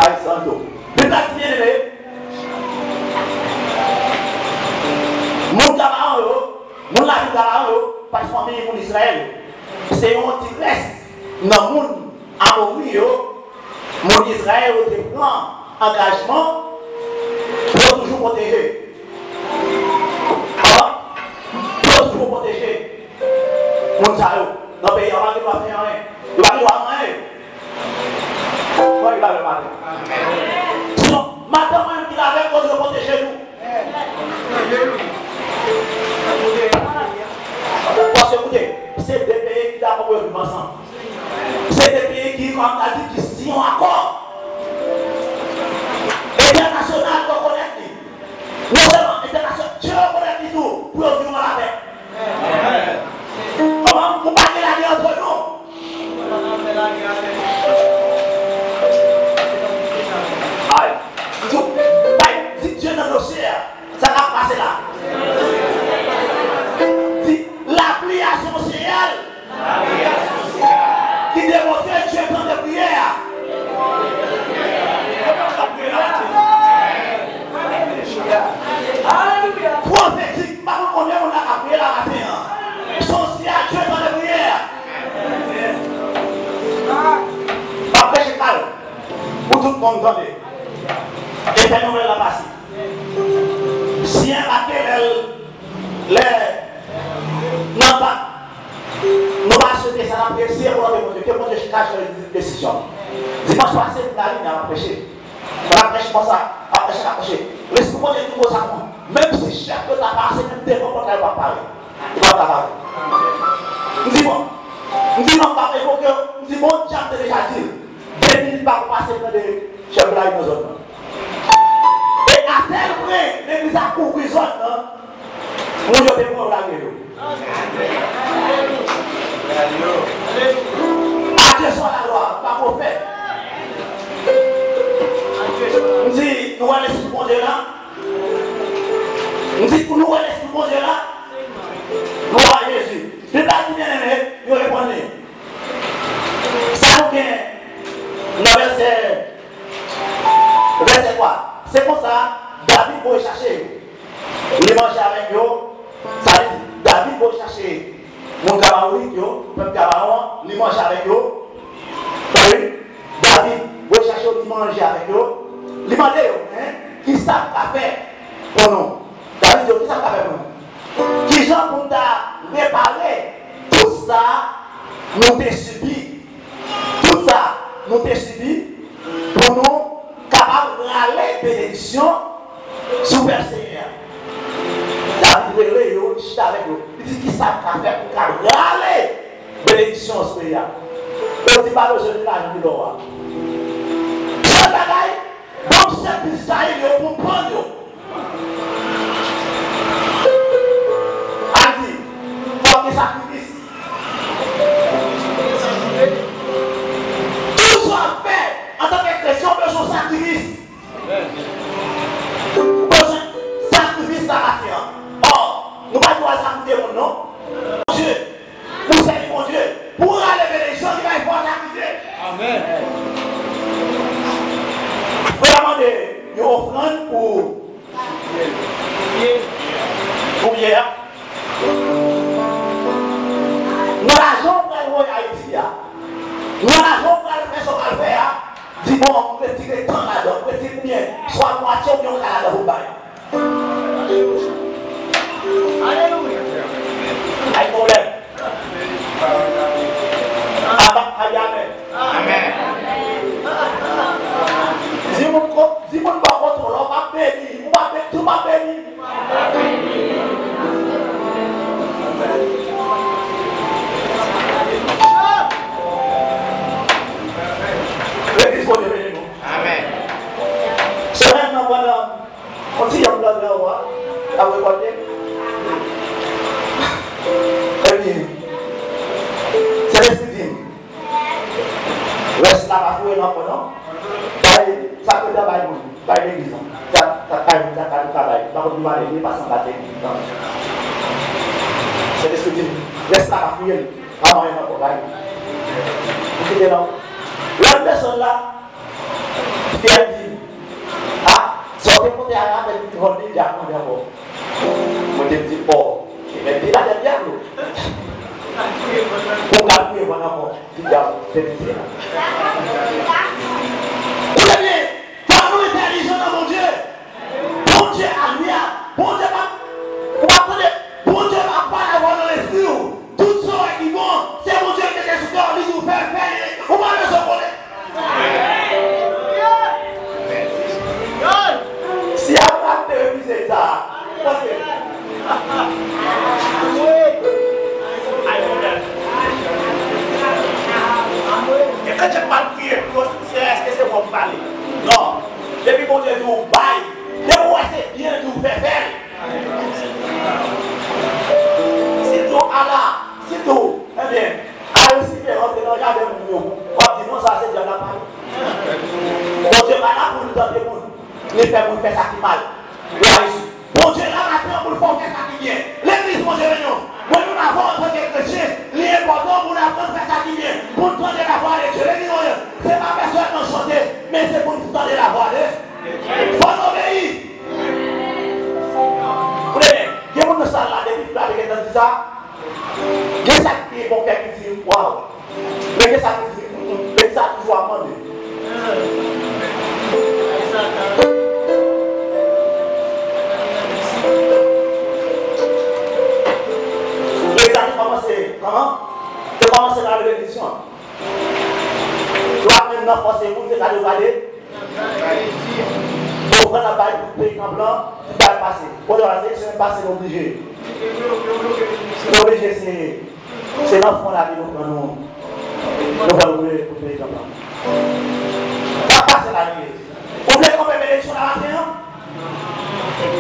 Ay, santo. Bib la di, byeneme, moun Gabaon yo, moun lavil Gabaon yo, pa t fanmi moun Izrayèl yo. Se yon ti rès nan moun Amori yo, moun Izrayèl yo te pran angajman pou yo toujou pwoteje. An? Pou yo toujou pwoteje moun sa yo. Nan peyi a, yo pa gen dwa fè anyen. Yo pa gen dwa anyen. Mwen ki la lè maten. Sinon, madanm mwen ki la lè koz yo pwoteje nou. Paske, koute, se de peyi ki dakò pou yo viv ansanm. Se de peyi ki, kòm ta di, ki siyen yon akò. Entènasyonal rekonèt li. Non sèlman entènasyonal, Dye rekonèt li tou pou yo viv an lapè. Kòman? Pou pa gen lagè antre nou. Ay, di, bay, di Dye nan dosye a. Sa k ap pase la? Di, lapli a se yon siyal ki demontre Dye tande priyè a. Pwofetik, m pa konn konbyen moun la k ap priye la maten an. Se yon siyal Dye tande priyè a. M ap preche klè pou tout moun tande. E fè nouvèl la pase. Siyen pa te lè l, lè nan pa, nou pa swete sa, n ap priye, si se volonte Bondye, ke Bondye chita jwenn desizyon. Dimanch pase, m t nan limyè, m ap preche. Mwen ap preche konsa, ap preche, ap preche. Lespri Bondye di m konsa, menm si chèf yo ta pase menm devan pòt la, yo p ap pare. Yo p ap ta pare. M di, bon. M di, non, m p ap evoke yo. M di, bon, djab te deja di l. De minit pa pase, m tande chèf la nan zòn nan. E atèl pwen, legliz la kouvri zòn nan, moun yo te pran yo lage yo. Adye swa lalwa, pa pwofèt. M di, nou wè lespri Bondye la? M di, nou wè lespri Bondye la? Glwa a Jezi. Bib la di, byeneme, yo reponn li. Sa nou gen nan vèsè, vèsè twa. Se konsa, David voye chache yo. Li manje avèk yo. Sa vle di, David voye chache moun Gabaonit yo, pèp Gabaon an, li manje avèk yo. Wi, David voye chache yo, li manje avèk yo. Li mande yo, en, kisa m ka fè pou nou? David di yo, kisa m ka fè pou nou? Kijan pou n ta repare tout sa nou te sibi? Tout sa nou te sibi pou nou kapab rale benediksyon sou pèp Senyè a. David rele yo, li chita avèk yo. Li di, kisa m ka fè pou m ka rale benediksyon sou peyi a? Yo di, pa bezwen ni lajan ni lò a. Sèl bagay, ban m sèvis Izrayèl yo pou m pann yo. Al di, fòk gen sakrifis. Tout sa w ap fè antanke kretyen, w bezwen sakrifis. Ou bezwen sakrifis sa maten an. Ò, nou pa dwe al sakrifye moun, non. Bondye. Pou sèvi Bondye, pou rale benediksyon ki bay fòs a Bondye. Amèn. Frè a mande yon ofrann pou, pou pyè a. Nan lajan w pral voye Ayiti a, nan lajan w pral fè sa w pral fè a, di, bon, m retire tan ladan, m retire oubyen swa mwatye oubyen yon kay ladan pou m bay. Alelouya. Ay pwoblèm. Aba, ay amèn. Amèn. Di moun ko, di moun bò kote w la, w p ap beni. Ou p ap beni, tou p ap beni. Legliz Bondye beni nou. Amèn. Semèn nan pandan Nan fò non. Bay, sa k rete bay moun, bay legliz lan. Sa, sa k bay moun, sa k bay travay. Pa konn ki mare, li pa san pase. Sentespri di, lès la pa fouye l. Pa manyen ankò, bay. Ou kite non. Lòt pèsòn la, Pyè di, a, sa w te monte a rapèl li vòl li, li ap mande ankò. Mwen te di, o, men pi la tèt dyab ou. Pou w ka priye pandan mò, ti dyab, se misye la. Koute byen, fòk nou entèlijan nan Bondye. Bondye a li a, Bondye pa, ou pa tande, Bondye pa pale avè w nan lespri w. Tout sa w wè ki bon, se Bondye ki mete sou kè w, li di w fè, fè li, ou pa bezwen konnen. Si Abraram te refize sa, paske. Gen kretyen k pral priye pou yo, se èske se bon pou pale? Non. Depi Bondye di w bay, depi w wè se byen, di w fè, fè l. Si l di w ala, si l di w, ebyen, al sipe rantre nan jaden moun yo, w ap di non, sa se dyab la pale. Bondye pa la pou li tante moun, li fè moun fè sa ki mal. Glwa a Jezi. Bondye la maten an pou l fè w fè sa ki byen. Legliz, Bondye beni w. Mwen menm avè w antanke kretyen, li enpòtan pou n aprann fè sa ki byen, pou n tande lavwa de Dye. Legliz, Bondye, se pa pèsonèlman chante, men se pou n tande lavwa de Dye. Fò n obeyi. Koute byen, gen moun nan sal la, depi l leve, gentan di sa. Gen sa ki gen bon kè ki di, waw. Men gen sa ki di, mm, mm, men sa toujou ap mande. Legliz la te kòmanse, kòman? Te kòmanse nan revizyon. Lwa menm nan fòse moun, se gade, gade. Ofrann ap bay pou peyi tanp lan, ki bay pase. Kote w pase, se menm pase nou oblije. Nou oblije se, se nan fon la ke nou pran nou, nou pran nou pou peyi tanp lan. Sa pase la, li ye. Ou vle kanpe eleksyon la maten an?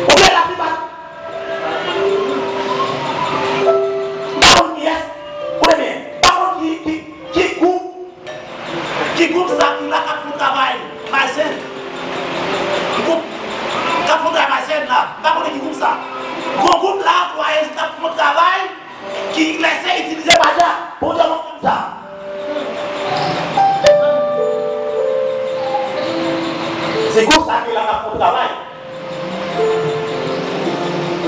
Ou vle la pi bat? M pa konn kiyès. Koute byen. M pa konn ki, ki, ki gwoup Ki gwoup sa ki la k ap fè yon travay malsen? Gwoup k ap fè yon travay malsen la, m pa konnen ki gwoup sa. Gon gwoup la, Glwa a Jezi, k ap fè yon travay ki lèse itilize pa dyab. Bondye montre m sa. Se gwoup sa ki la k ap fè yon travay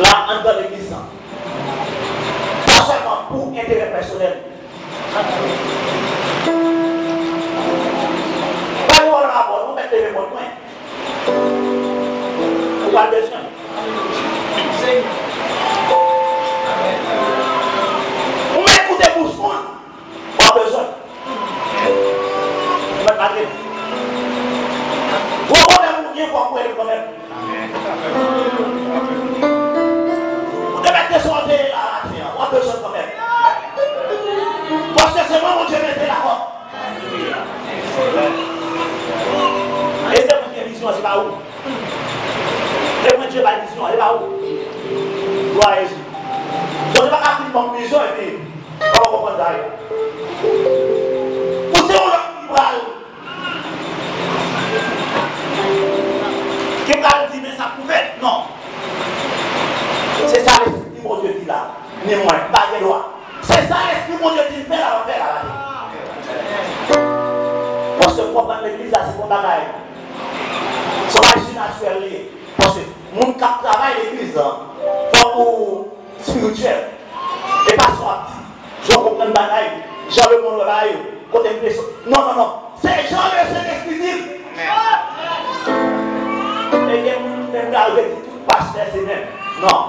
la anndan legliz lan. Pa sèlman pou enterè pèsonèl. Bay wòl la bò, nou mèt leve mòn mwen. Ou pral bezwen. Ou mèt koute bouch moun. W ap bezwen. Ou mèt lage. Gwo pwoblèm ou gen, fòk ou rele kanmenm. Ou te mèt te sou te ye la maten an, w ap bezwen kanmenm. Paske se mwen Bondye mete la kò. E se mwen ki gen vizyon an, se pa ou. Se mwen Dye bay vizyon an, se pa ou. Glwa a Jezi. Bondye pa ka fin ban m vizyon epi pa konprann sa ye. Ou se yon lòt ki pral Ki pral di, men sa pou fèt. Non. Se sa Lespri Bondye di la. Ni mwen, m pa gen dwa. Se sa Lespri Bondye di m fè la, m ap fè la, la. Paske konprann legliz la, se yon bagay. Se yon bagay sinatirèl li ye. Paske moun k ap travay legliz la, fòk ou espirityèl. E pa sa w ap di, jan w konprann bagay, jan lemonn wè bagay yo, kote m te sot. Non, non, non. Se jan le Sentespri di l. E gen moun ki menm pral redi tout pastè se menm. Non.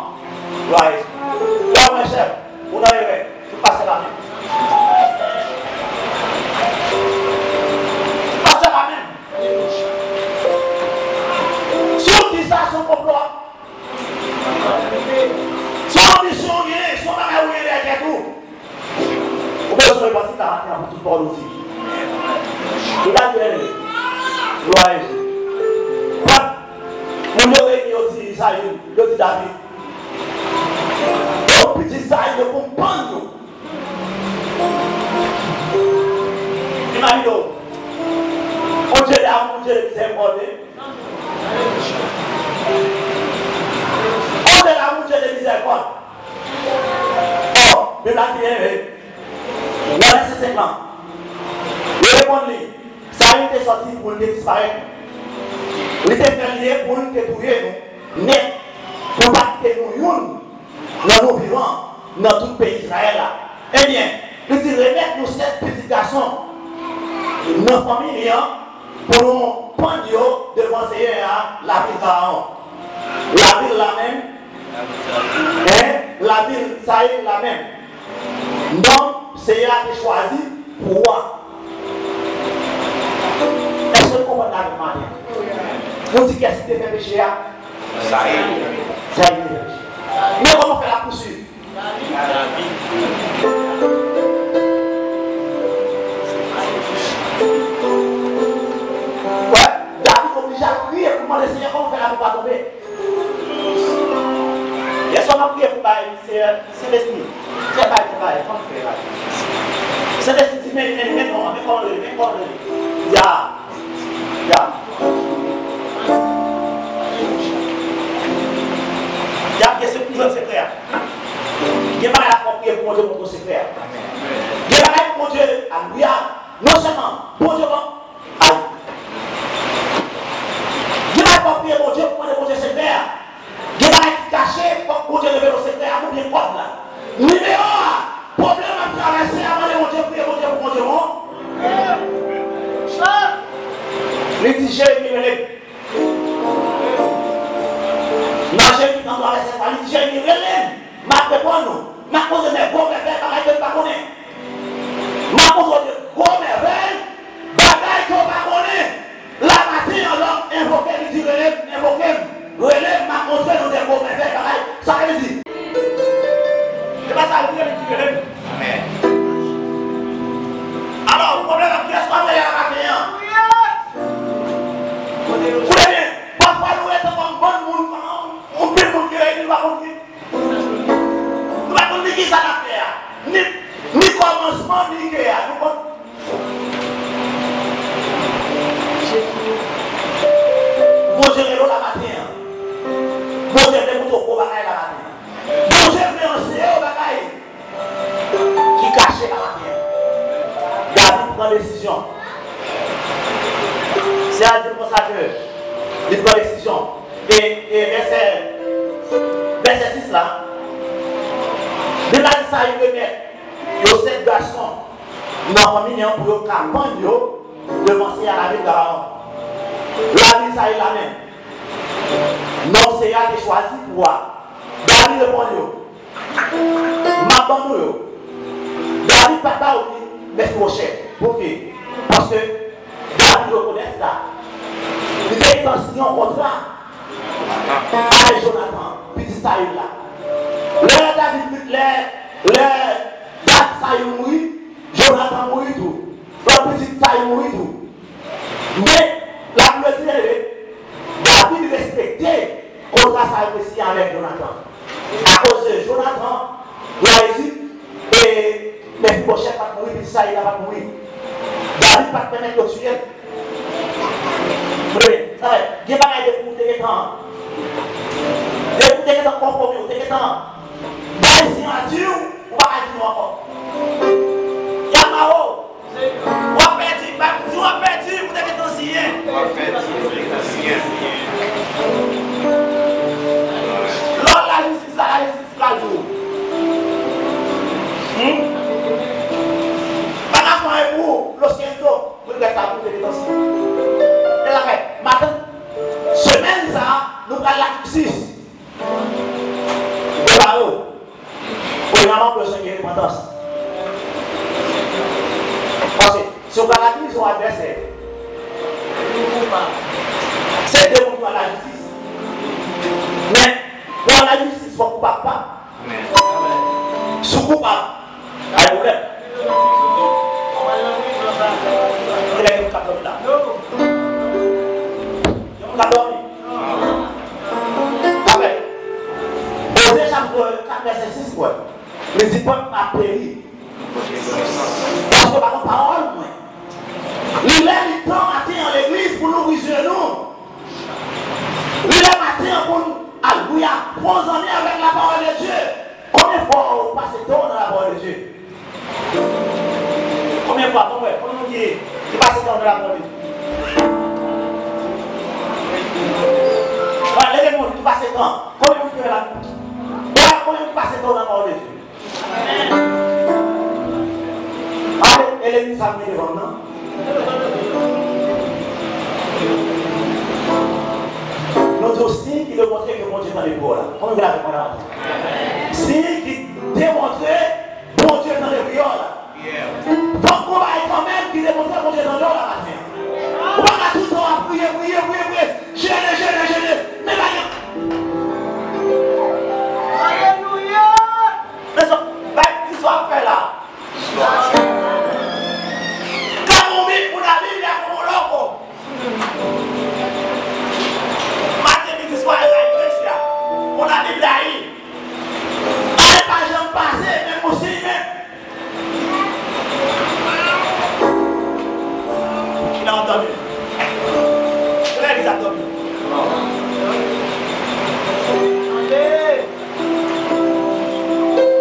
Glwa a Jezi. Frè mwen, chè, ou nan erè. Tout pastè pa menm. Tout pastè pa menm. Si w di sa, se yon konplo. Se yon anbisyon w genyen, se yon bagay ou genyen dèyè tèt ou. Ou bezwen repanti la maten an pou tout pawòl ou di. Ou ta di, glwa a Jezi. Frè, moun yo reyini, yo di Sayil, yo di David. Yo pitit Sayil, yo konprann yo. Imajine w. Bib la di, e, nan vèsè senk lan, yo reponn li, Sayil te sòti pou l te disparèt nou. Li te fè l ye pou l te touye nou nèt, pou l pa kite nou youn nan nou vivan nan tout peyi Izrayèl la. Ebyen, li di, remèt nou sèt pitit gason nan fanmi li an pou nou pann yo devan Seyè a, lavil Gabaon. Lavil la menm, en, lavil Sayil la menm. Nonm Seyè a te chwazi pou wa. Èske nou konprann la menm maten? Nou di kiyès ki te fè peche a? Sayil. Sayil te fè peche a. Men kòman fè l ap pouswiv? Wè, David oblije al priye pou mande Seyè kòman fè l ap pa tonbe. Yè swa m ap priye pou bay Seyè, Sentespri, fè bay, fè bay, kòman fè bay. Sentespri di, men, men, men, non, men kòman rele, men kòman rele. Ya, ya. Ya, gen se pou jwenn sekrè a. Gen bagay la fò priye pou Bondye montre w sekrè a. Gen bagay pou Bondye, alelouya. Non sèlman Bondye bon, ay. Gen bagay fò priye Bondye pou mande Bondye sekrè a. Gen bagay ki kache, fòk Bondye revele w sekrè a oubyen kòd la. Nimewo a, pwoblèm ap travèse a, mande Bondye, priye Bondye pou Bondye bon. Li di Jeremi rele m. Nan Jeremi trannntwa vèsè twa, li di Jeremi rele m, m ap reponn ou. M ap montre w de gwo mèvèy bagay ke nou pa konnen. M ap montre w de gwo mèvèy bagay ke w pa konnen. Lè maten an, lè w envoke, li di rele m, envoke m. Rele m, m ap montre nou de gwo mèvèy bagay. Sa vle di. Se pa sa l di, li di rele m. Amèn. Alò, pwoblèm ap di, èske w ap rele lè maten an? Koute byen, pafwa nou rete kòm bann moun, kòm yon pil moun ki reyini, nou pa konn ki, nou pa konn ni kisa n ap fè a, ni, ni kòmansman, ni ke a, nou konn. Bondye rele w la maten an. Bondye vle montre w gwo bagay la maten an. Bondye vle anseye w bagay ki kache la maten an. David pran desizyon. Se a di l konsa ke li pran desizyon. E, e vèsè, vèsè sis la, Bib la di sa, li remèt yo sèt gason nan fanmi an pou yo ka pann yo devan Seyè a lavil Gabaon. Lavil Sayil la menm. Nonm Seyè a te chwazi pou wa. David reponn yo, m ap ban nou yo. David pa t ba yo ni Mèfibochèt. Poukisa? Paske David rekonèt sa. Li te gentan siyen yon kontra avèk Jonatan, pitit Sayil la. Lè David, lè, lè David Sayil mouri, Jonatan mouri tou. Lòt pitit Sayil mouri tou. Men, Labib di, David respekte kontra sa yo te siyen avèk Jonatan. Akoz de Jonatan, lè Ejip, e Mèfibochèt pa t mouri, pitit Sayil la pa t mouri. David pa t pèmèt yo tiye l. Wi, sa vle, gen bagay depi ou te gentan, depi ou te gentan konpwomi, ou te gentan bay siyati w, ou pa ka di non ankò. Y ap mare w. W ap pèdi, ba, di w ap pèdi, ou te gentan siyen. W ap pèdi, ou te gentan siyen. Lè w al lajistis la, lajistis pral di w. Hmm? Pa ka fè anyen pou ou, lo siento, regrèt sa, ou te gentan siyen. E la fè, maten, semèn sa, nou pral lajistis. Prepare w. Premyèman, w bezwen gen repantans. Paske si w pral akilize yon advèsè, se de moun ki pral lajistis. Men, pou w al lajistis, fòk ou pa koupab. Si w koupab, pa gen pwoblèm. Gen moun k ap dòmi la. Gen moun k ap dòmi. Apre, Oze chapit kat vèsè sis, frè. Li di, pèp m ap peri. Paske yo pa konn pawòl mwen. Li lè, li tan maten an legliz pou n louvri zye nou. Li lè maten an pou n, alelouya, pran zanmi avèk la parole de Dieu. Konbyen fwa ou pase tan w nan la parole de Dieu? Sa m gen devan m nan. Nou di w siy ki demontre ke Bondye tande priye w la. Konbyen moun avèk mwen nan maten? Siy ki demontre Bondye tande priye w la. Fòk gon bagay kanmenm ki demontre Bondye tande w la maten an. Ou pa ka tout tan w ap priye, priye, priye, priye, jene, jene, jene. Men pa gen. Alelouya! Men sa, bay, ki sa w ap fè la? Kòm ou Bib, moun a Bib la kòm ou lòko. Maten, midi, swa, e la, iglesia. Moun a Bib la, i. Ale pa janm pase, menm ou siy, menm. Ki la w ap dòmi? Ki la legliz ap dòmi? Tande!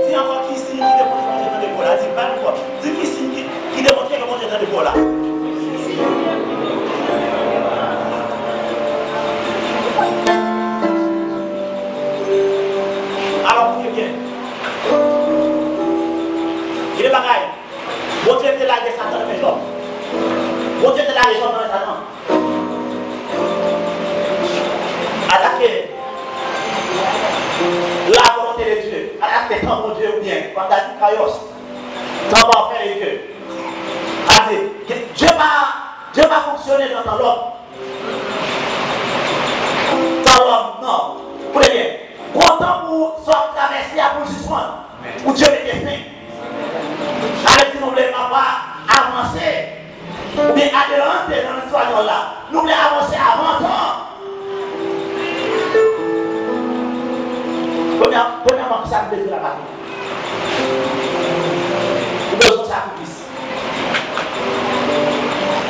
Di ankò ki siy ki demontre Bondye tande priye w la. Di, bay m ankò. Di ki siy ki, ki demontre ke Bondye tande priye w la. Alò, koute byen. Gen de bagay. Bondye te lage Satan nan men Jòb. Bondye te lage Jòb nan men Satan. Atake la volonté de Dieu. Atake tan Bondye oubyen, kòm ta di, kairos. Tan pafè de Dye. Sa vle di, Dye pa, Dye pa fonksyone nan tan lòm. Tan lòm, non. Koute byen. Gon tan pou sa w ap travèse a pou l sispann. Pou Dye mete fen. Sa vle di nou vle papa avanse. Oubyen adelante nan lespanyòl la. Nou vle avanse avan tan. Premyè, premyèman, kisa nou vle di la maten? Ou bezwen sakrifis.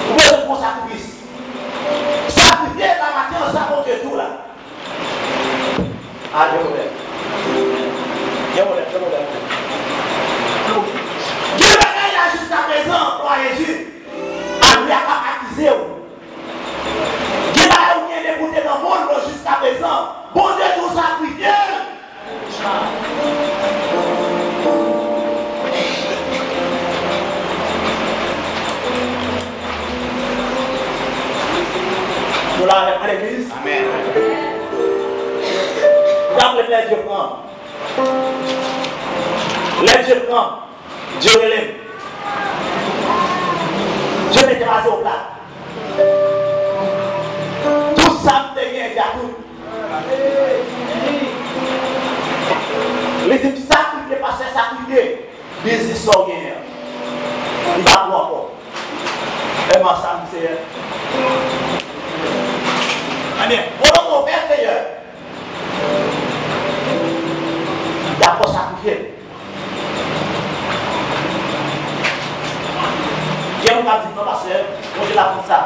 Ou bezwen pran sakrifis. Sakrifye la maten an, sa Bondye di w la. Ah, gen pwoblèm. Gen pwoblèm, gen pwoblèm. Gen bagay la jiskaprezan, glwa a Jezi. Alelouya, k ap akize w. Gen bagay ou gen dekoute nan mond lan jiskaprezan. Bondye di w sakrifye l. Nou la avèk mwen, legliz? Amèn. Raple m lè Dye pran. Lè Dye pran. Dye rele m. Dye mete m aze opla. Tout sa m te gen, Dye a tout. Li di m, sakrifye, pastè, sakrifye. Biznis sa w genyen an, li pa pou ankò. Èman sa m, Seyè. Ebyen, volonte w fèt, Seyè. Dakò, sakrifye l. Gen moun k ap di, non, pastè, Bondye pa konn sa.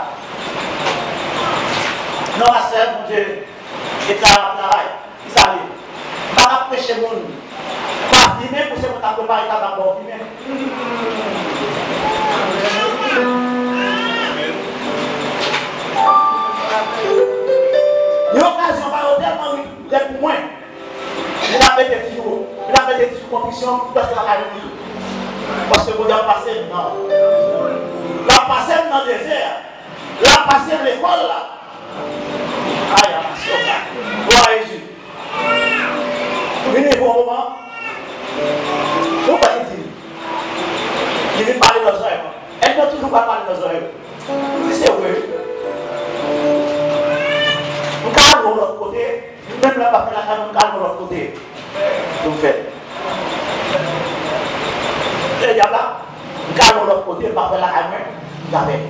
Non, pastè, Bondye e travay ap travay. Kisa l ye? M pa t ap preche moun pa fimen pou se mwen k ap prepare tabak ba w fimen. Yon okazyon ba yo tèlman rèd pou mwen. Vin ap mete ti jou, vin ap mete ti jou kontriksyon, prèske lakay mwen toujou. Paske Bondye ap pase m nan, l ap pase m nan dezè a, l ap pase m lekòl la. Ay, amasyon. Glwa a Jezi. Vini pou yon moman. Yon bagay di. Li vin pale nan zòrèy mwen. Ènmi an toujou pral pale nan zòrèy mwen. M di se vre wi. M ka al yon lòt kote. Menm lè m pa fè lakay mwen, m ka al yon lòt kote pou m fè l. E dyab la, m ka al yon lòt kote, m pa fè lakay mwen, m ka fè l.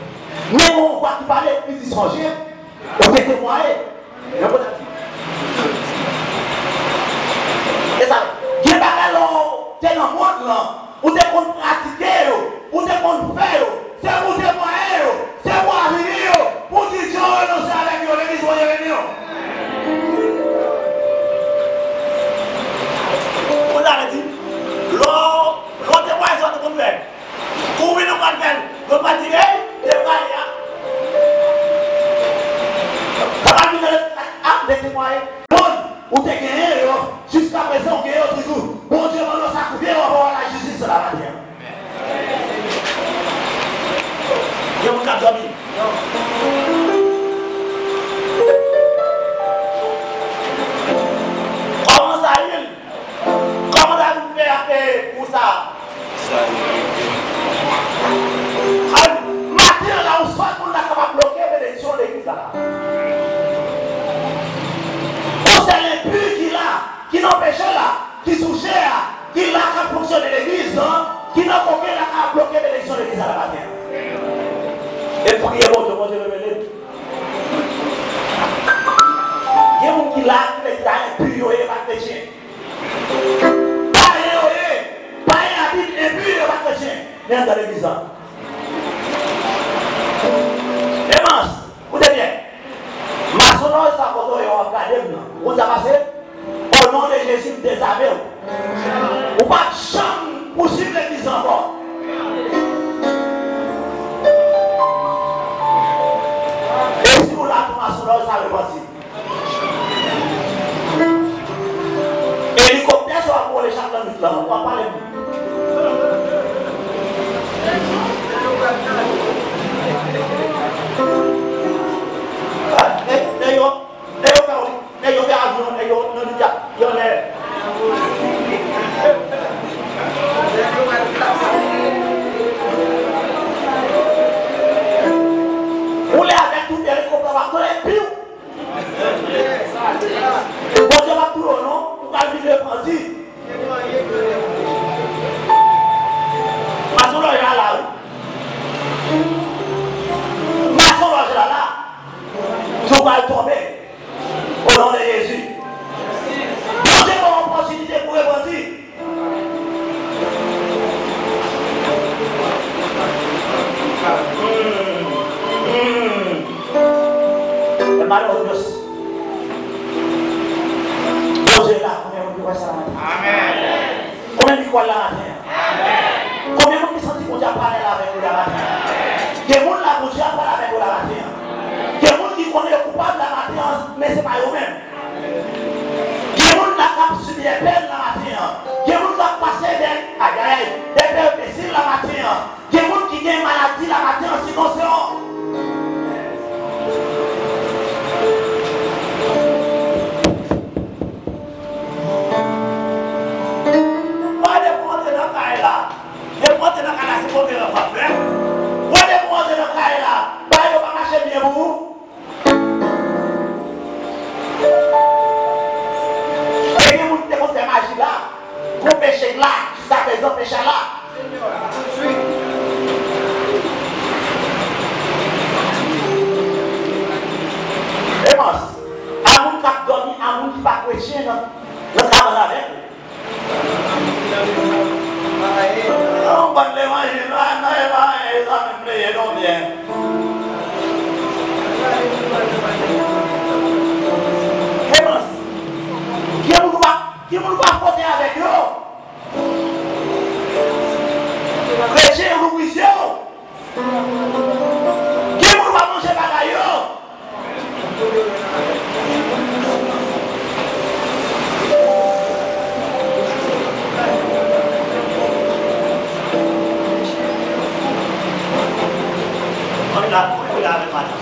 Men gon vwa ki pale, li di sonje, ou te temwaye. Men kote l di. E sa, gen bagay lè w te nan mond lan, ou te konn pratike yo, ou te konn fè yo, se pou w temwaye yo, se pou w avili yo, pou w di Dye w renonse avèk yo, legliz Bondye beni w. Ou ta vle di, lè w, lè w temwaye sa w te konn fè, kou w vin ou pral fè l, yo pral di, hey, te prale a. Sa pral vin nan lè, a, te temwaye. Bon, ou te genyen yo, jiskaprezan ou genyen yo toujou. Bondye mande w sakrifye yo anba lajistis la maten an. Sa. Al, maten an la, yon sèl moun la kapab bloke benediksyon legliz la. Yon sèl enpi ki la, ki nan peche la, ki sou chè a, ki la k ap fonksyone legliz lan, ki nan kokenn la, kapab bloke benediksyon legliz la maten an. E priye Bondye, Bondye revele l. Gen moun ki la, ki ta enpi yo ye, pa kretyen. Payen yo ye. Payen a Bib, enpi yo pa kretyen. Men anndan legliz la. Emans, koute byen. Masonlòj sa kote w ye w ap gade m nan. Ou konn sa pase? O non de Jezi, m dezame w. Ou p ap janm pousuiv legliz la ankò. E si w la tou masonlòj sa repanti. Elikoptè sa w ap vole chak lannwit lan, w ap pale m. Nèg yo, nèg yo fè w, nèg yo fè avyon, nèg yo nan lita, yo anlè. Ou lè avèk tout elikoptè w ap tande piw. Bondye p ap touye w non, ou pral vin repanti. Masonlòj la la wi. Masonlòj la la. Ou pral tonbe. O non de Jezi. Bondye ba w opòtinite pou repanti. Hermanos, Dios. Bondye la, konbyen moun ki kwè sa la maten? Amèn. Konbyen ki kwè la maten? Amèn. Konbyen moun ki santi Bondye ap pale avèk yo la maten? Gen moun la, Bondye ap pale avèk yo la maten. Gen moun ki konnen yo koupab la maten, men se pa yo menm. Gen moun la k ap sibi de pèn la maten an. Gen moun k ap pase de, ayayay, de pèripesil la maten an. Gen moun ki gen maladi la maten an, sinon se yon. Wè depi w antre nan kay la, depi w antre nan kay la, se konferans w ap fè. Wè depi w antre nan kay la, bagay yo pa mache byen pou ou. E gen moun ki te konn fè maji la, gon peche k la, jiskaprezan peche a la. Emans, a moun k ap dòmi, a moun ki pa kretyen nan, nan kabann avèk ou. Yon bann levanjil la, nan e pa anyen sa menm li ye non byen. Emans, gen moun ou pa, gen moun ou pa fwote avèk yo. Kretyen ou louvri zye w. Gen moun ou pa manje bagay yo.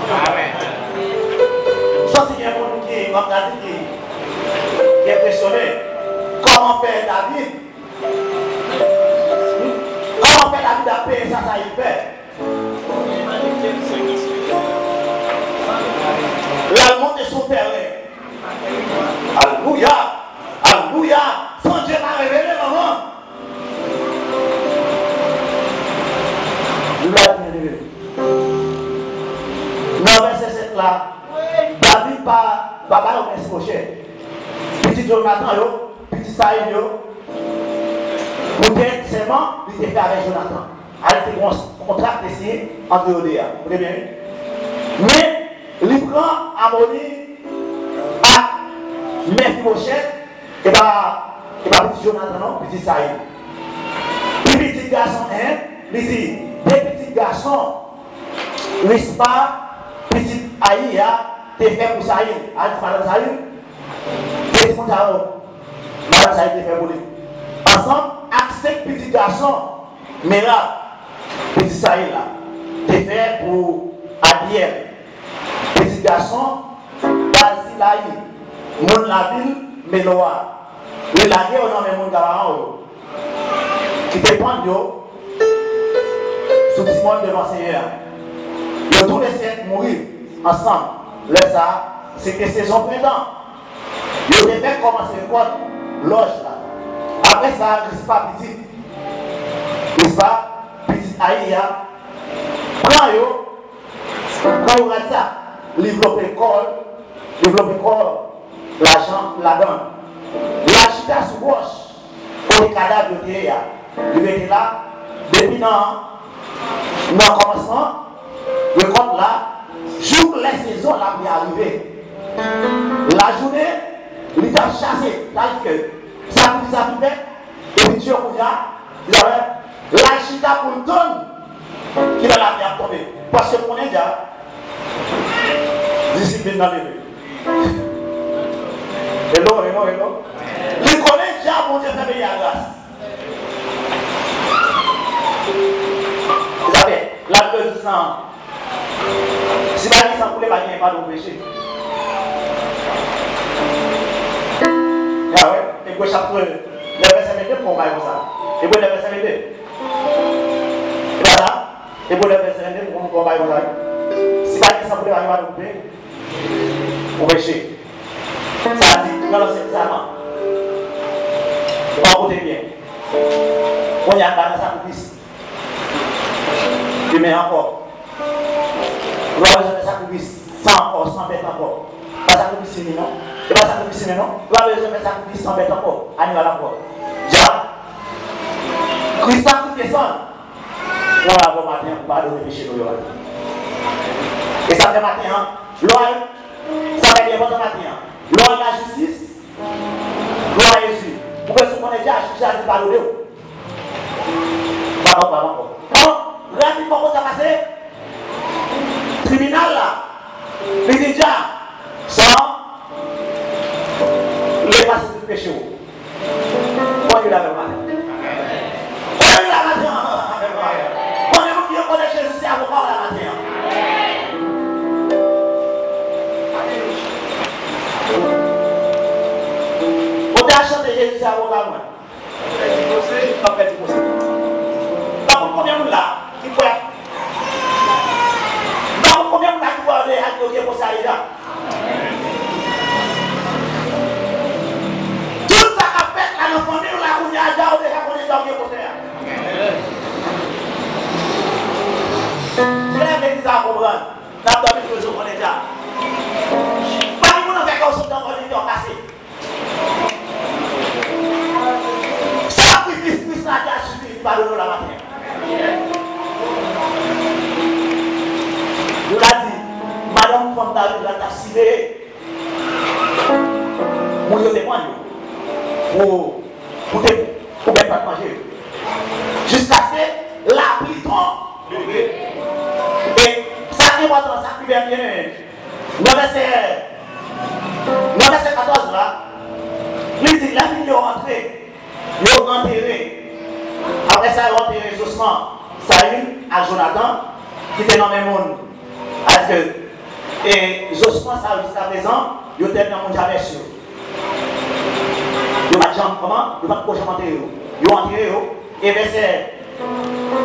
Amèn. M santi gen moun ki, m ap ta di ki, ki enpresyone. Kòman fè David, kòman fè David ap peye sa Sayil fè? L al monte sou tèren. Alelouya! Alelouya! San Dye pa revele, manman. Bib la di, byen eme, nan vèsè sèt la, David pa, pa ba yo Mefibòchèt. Pitit Jonatan yo, pitit Sayil yo, poutèt sèman li te fè avèk Jonatan. Al te gen yon kontra ki te siyen ant yo de a. Koute byen, wi. Men, li pran amoni ak Mefibòchèt, e pa, e pa pitit Jonatan non, pitit Sayil. Pi pitit gason, en, li di, de pitit gason Rispa, pitit Ayi a, te fè pou Sayil. Al di madanm Sayil, de timoun sa yo, madanm Sayil te fè pou li. Ansanm ak senk pitit gason Merab, pitit Sayil la, te fè pou Abyèl, pitit gason Bazilayi, moun lavil Milo a. Li lage yo nan men moun Gabaon yo. Li te pann yo sou ti mòn devan Senyè a. Yo toulesèt mouri ansanm. Lè sa a, se te sezon prentan. Yo te fèk kòmanse rekòt lòj la. Apre sa, Rispa pitit, Rispa pitit Ayi a, pran yo, pran yo rad sa, li vlope kò l, li vlope kò l lajan ladan l. L al chita sou wòch kote kadav yo te ye a. Li rete la depi nan, nan kòmansman rekòt la jouk lè sezon lapli a rive. Lajounen, li t ap chase, tandike sakrifis ap fèt, epi Dye kounye a, li ap, l al chita pou l tann kilè lapli ap tonbe. Paske l konnen dja, disiplin nan leve. Hello, hello, hello. Li konnen dja Bondye fè peyi a gras. Sa fè, l ap pèdi san. Si pa gen san koule, pa gen padon peche. Ya wè, Ebre chapit nèf vèsè vennde pou yon bagay konsa. Ebre nèf vèsè vennde. E pa sa? Ebre nèf vèsè vennde pou yon bagay konsa. Si pa gen san koule, pa gen padon pou peche. Ou peche. Sa di, nan lansyen testaman. Ou pa koute byen. Kounye a, ba nan sakrifis imen ankò. Ou pa bezwen fè sakrifis san ankò, san bèt ankò. Pa sakrifis imen non. E pa sakrifis imen non. Ou pa bezwen fè sakrifis san bèt ankò, animal ankò. Dja, Kris sakrifye san l. Pran l avè w maten an pou padone peche nou yo maten. E sa fè maten an, lè w al, sa fè li enpòtan maten an. Lè w al lajistis, glwa a Jezi. Ou bezwen konnen dja, Jezi padone w. Pa ankò, pa ankò. Bon, rapidman konsa pase tribinal la. Li di dja, sa, li efase tout peche w. Bon, li la menm maten. Bon, li la maten an. Bon, nenpòt ki rekonèt Jezi se avoka w la maten an. Ou te al chante Jezi se avoka mwen. Pèdi pwosè, m ap pèdi pwosè. M pa konn konbyen moun la ki kwè. M pa konn konbyen moun la ki kwè yo deja gen pwosè a deja. Tout sa k ap fèt la nan fanmi w la kounye a, deja ou deja konnen deja ou gen pwosè a. Lè legliz la konprann, n ap dòmi tou jou konnen deja. Pa gen moun nan fè kè w sot nan kò li, kè w kase. Sakrifis Kris la te sifi padone w la maten an. Yo ta di, madanm fanm David la t ap siveye moun yo te pran yo pou, pou te, pou bèt pa t manje yo. Jiskaske lapli tonbe. E sa ki enpòtan, sa ki byen, byen, nan vèsè, nan vèsè katòz la, li di, lè moun yo antre, yo antere. Apre sa, yo antere zosman Sayil ak Jonatan, ki te nan men moun. Paske, e, zosman sa yo, jiskaprezan, yo te nan moun Jabès yo. Yo pa t janm, kòman? Yo pa t ko janm antere yo. Yo antere yo. E vèsè,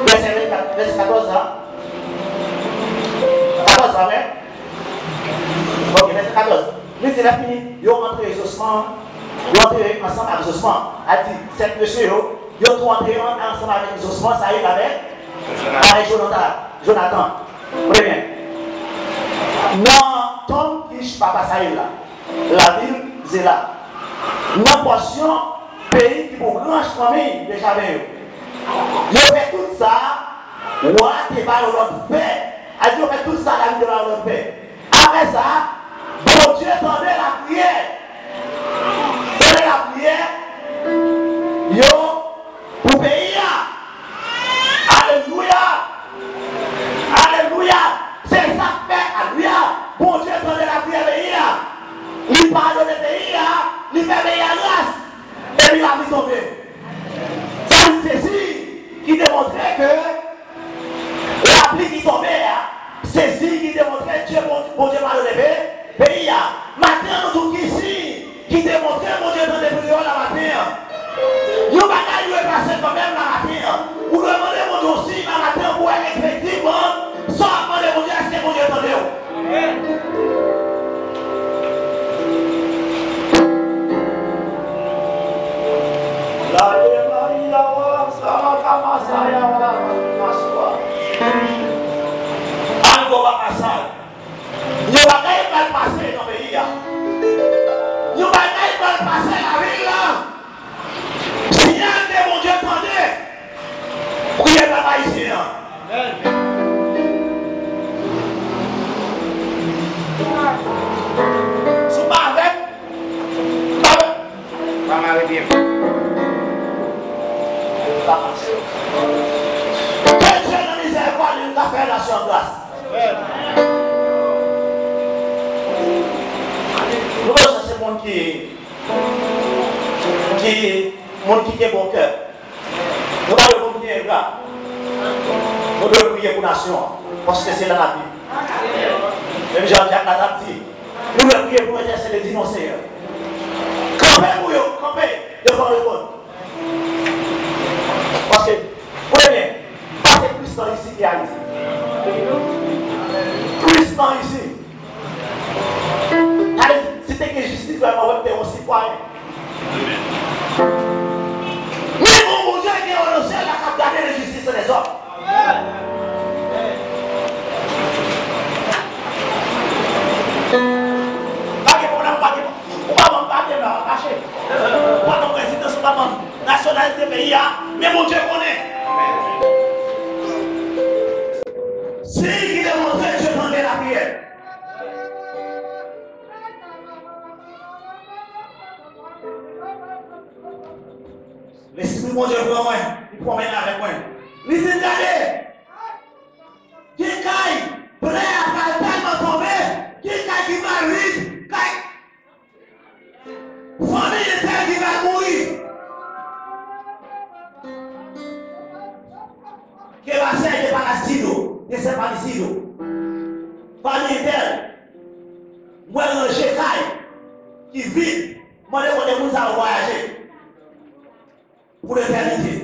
vèsè vennkat, vèsè katòz la. Katòz la, vre? Ok, vèsè katòz. Li di, lè fini, yo antere zosman, yo antere ansanm ak zosman. A di, sèt mesye yo, yo tou antere an, ansanm avèk zosman Sayil avèk, avèk Jonata-, Jonatan. Koute byen. Nan tonm Kich, papa Sayil la, lavil Zela, nan pòsyon peyi ki pou gran fanmi Benjamen yo. Yo fè tout sa wa a te ba yo lòd fè. A di, yo fè tout sa David te ba yo lòd fè. Apre sa, Bondye tande lapriyè. Tande lapriyè yo pou peyi a. Alelouya! Alelouya! Se sa k fè, alelouya! Bondye tande lapriyè peyi a. Li padone peyi a, li fè peyi a gras. Epi lapli tonbe. Sa vin se siy ki demontre ke lapli ki tonbe a, se siy ki demontre Dye Bon-, Bondye padone pe-, peyi a. Maten an, nou tout ki siy ki demontre Bondye tande priyè w la maten an. Yon bagay dwe pase kanmenm la maten Ayisyen an. Si w pa avè m, pa avè m. Pa mare pye m. Pa pase. Ke Dye nan mizèrikòd li ta fè nasyon an gras. Nou bezwen se moun ki, ki, moun ki gen bon kè. Nou pa dwe kontinye engra. Nou dwe priye pou nasyon an, paske se la n ap viv. Menm jan Dyak la t ap di, nou dwe priye pou entèsede di non, Seyè. Kanpe pou yo, kanpe devan letròn. Paske, konnen byen, pa se Kris nan isit ki Ayiti. Kris nan isit. Sa vle di, si te gen jistis vrèman, w ap te yon sitwayen. Men gon Bondye ki ann syèl la k ap gade lenjistis dèzòm. Pa gen pwoblèm, pa gen, ou pa ban m papye m la, m ap mache. Ou pa ban m rezidans, ou pa ban m nasyonalite peyi a, men Bondye konnen. Siy ki demontre Dye tande lapriyè. Lespri Bondye pran mwen, li pwonmennen avèk mwen. Li di m, gade, gen kay, ble a pral tèlman tonbe, gen kay ki pral vid, kay, fanmi entèl ki pral mouri. Ke pastè te pa ka si do, te sèl pa li si do. Fanmi entèl, mwen ranje kay ki vid, mande kote moun sa yo vwayaje pou letènite.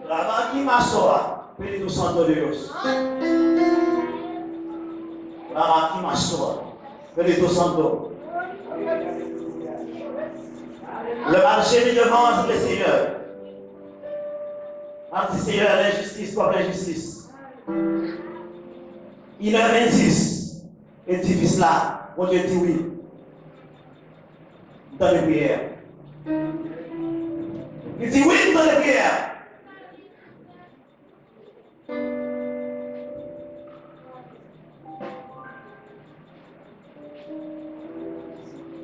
Lama ki masora, Espíritu Santo de Dios. Lama ki masora, Espíritu Santo. Lè m ap jemi devan le Seyè, m ap di, Seyè, lenjistis kont lenjistis. Inè venndis, edifis la, Bondye di wi. M tande priyè a. Li di, wi, m tande priyè a.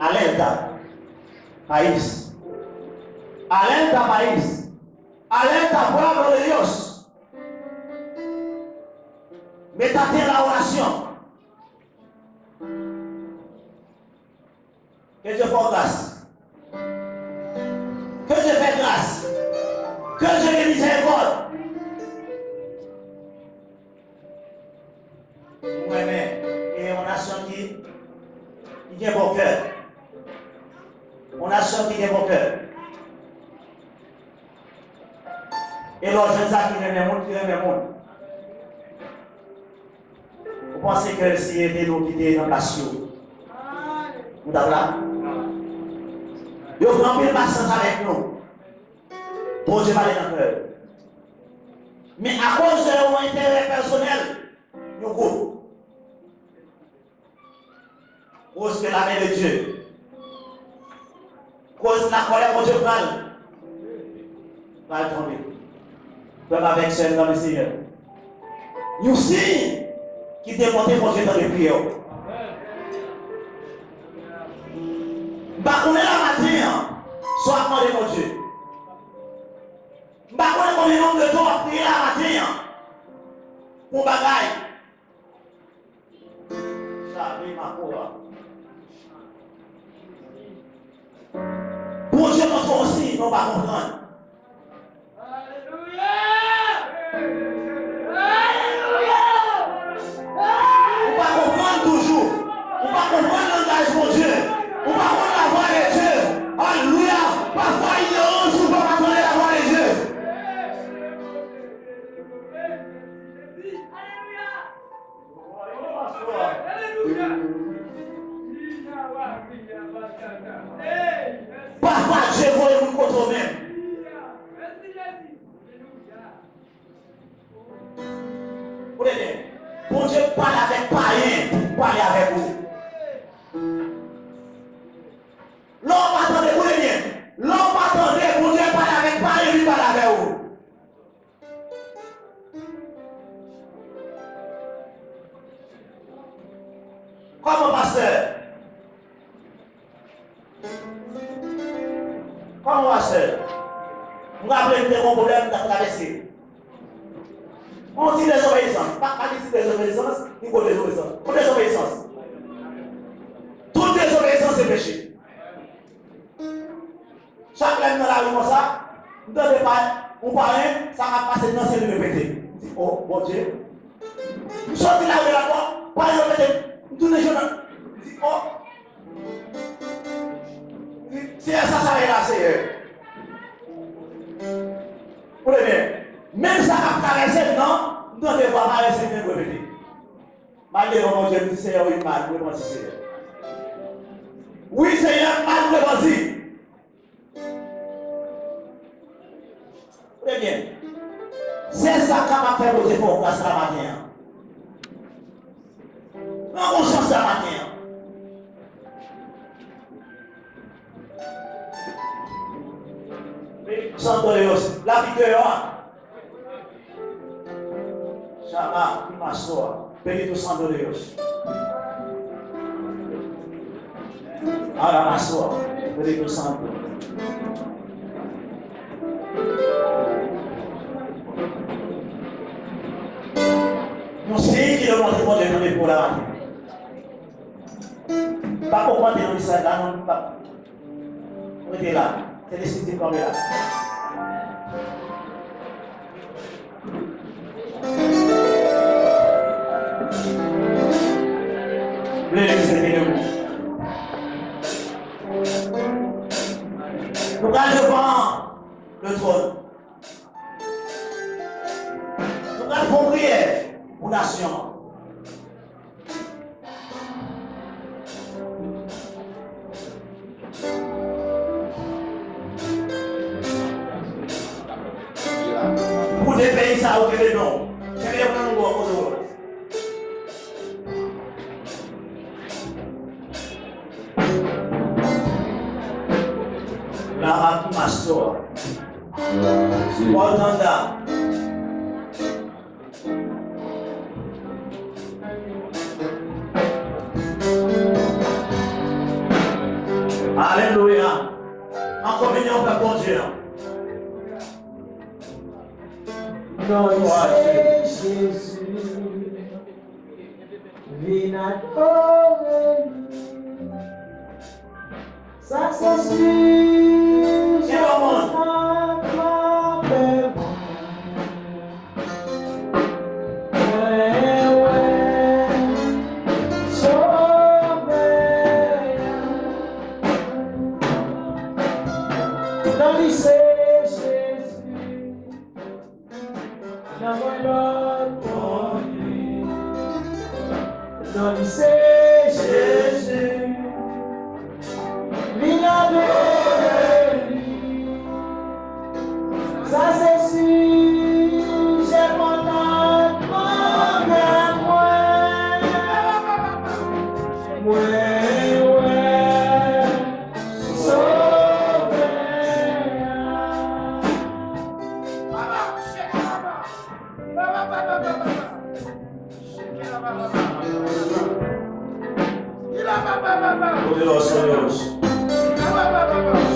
Alerta, país. Alerta, país. Alerta, pueblo de Dios. Métate en la oración. Ke Dye fè w gras. Ke Dye fè gras. Ke Dye gen mizèrikòd. Mwen renmen, e yon nasyon ki, ki gen bon kè. Yon nasyon ki gen bon kè. E lè w jwenn sa ki renmen moun, ki renmen moun. Ou panse ke si e te nou ki te nan plas yo, nou t ap la? Yo gen anpil pasyans avèk nou. Bondye pale nan kè yo. Men akoz de yon enterè pèsonèl, yon gwoup. Koz ke lame de Dye, koz lakòlè Bondye pral, pral tonbe. Frè m avèk sè m nan le Seyè, yon siy ki demontre Bondye tande priyè w. M pa konnen nan maten an, sa w ap mande Bondye. M pa konnen konbyen nonb de tan w ap priye nan maten an pou yon bagay. Chave makora. Bondye montre w yon siy, men w pa konprann. Alelouya! Alelouya! Ou pa konprann toujou. Ou pa konprann langaj Bondye. Ou pa konn lavwa de Dye. Alelouya! Pafwa, ignorans ou pa pa tande lavwa de Dye. Pafwa, Dye voye moun kote w menm. Koute byen, Bondye pale avèk payen pou pale avèk ou. Lè w pa tande, koute byen, lè w pa Kòman w a sè? M raple m te gen yon pwoblèm, m t ap travèse. Yon ti dezobeyisans. Pa, pa gen ti dezobeyisans, ni gwo dezobeyisans. Yon dezobeyisans. Tout dezobeyisans se peche. Chak lè m nan lari konsa, m tande pa, yon payen, sa k ap pase nan syèl li repete. M di, "O, Bondye." M soti lari ankò, payen repete. M tounen jwenn. M di, "O." M di, "Seyè, sa sa ye la, Seyè?" Koute byen. Menm sa k ap travèse m nan, m tande vwa payen se menm repete. M al devan Bondye, m di, "Seyè, wi, m mal, m repanti, Seyè." Wi, Seyè, m mal, m repanti. Koute byen. Se sa k kapab fè Bondye fè w gras la maten an. Pran konsyans la maten an. Santo Dios, lavi deyò a. Chama, Imasoa, Espíritu Santo de Dios. Ahora Masoa, Espíritu Santo. Yon siy ki demontre Bondye nan lepo la maten. Pa ogmante nan mesaj la, non, pa. Rete la. Sentespri di kanpe la. Legliz, rete debout. Nou pral devan le tròn. Nou pral fè yon priyè pou nasyon an. Pou de peyi sa yo kenbe non. Kenbe yo nan nou bò kote yo. Lama ki mastora. Pòtanda. Alelouya. An kominyon avèk Bondye an. Non, se Jezi. Vin adore li. Sa se sijè kontan pèp mwen. Mwen wè Sovè a. Non li se Jezi. Nan mwen lòt kote. Non li se Jezi. Vin adore li. Sa se sijè kontantman kè mwen. Mwen wè Sovè a. Kote lòs yo yo.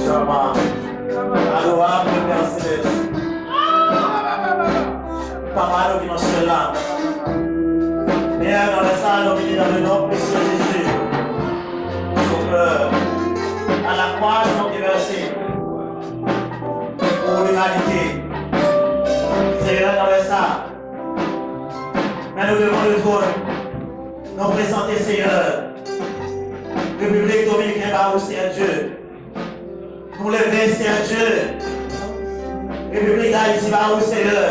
Chama. Adorable Père Céleste. Papa nou ki nan syèl la. Pè, nan lè sa, nou vini nan le non de Mesye Jezi. Sovè. A la kwa, nou te vèse. Pou limanite. Seyè, nan lè sa. Men nou devan le twòn. Nou prezante, Seyè, Repiblik Dominiken ba ou, Seyè Dye. Nou leve, Seyè Dye, Repiblik Dayiti ba ou, Seyè.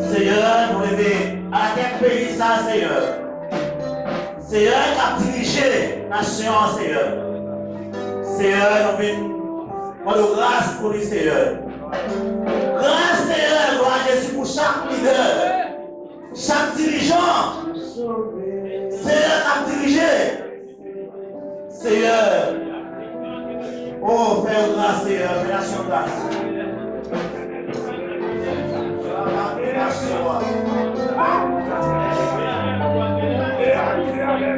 Seyè, nou leve alatèt peyi sa, Seyè. Seyè, k ap dirije nasyon an, Seyè. Seyè, nou vin mande w gras pou li, Seyè. Gras, Seyè, glwa a Jezi, pou chak lidè, chak dirijan, Seyè, k ap dirije. Seyè, o, fè yo gras, Seyè, fè nasyon gras.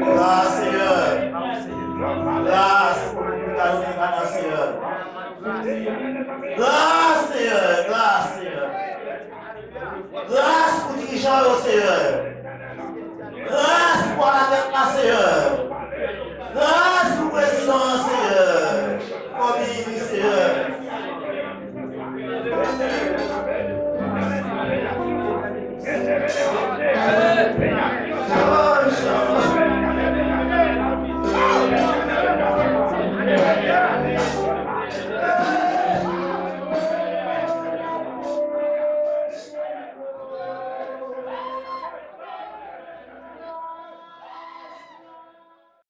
Gras, Seyè. Gras. Dominikana, Senyè. Gras, Senyè, gras, Senyè. Gras pou dirijan yo, Senyè. Gras pou alatèt la, Senyè.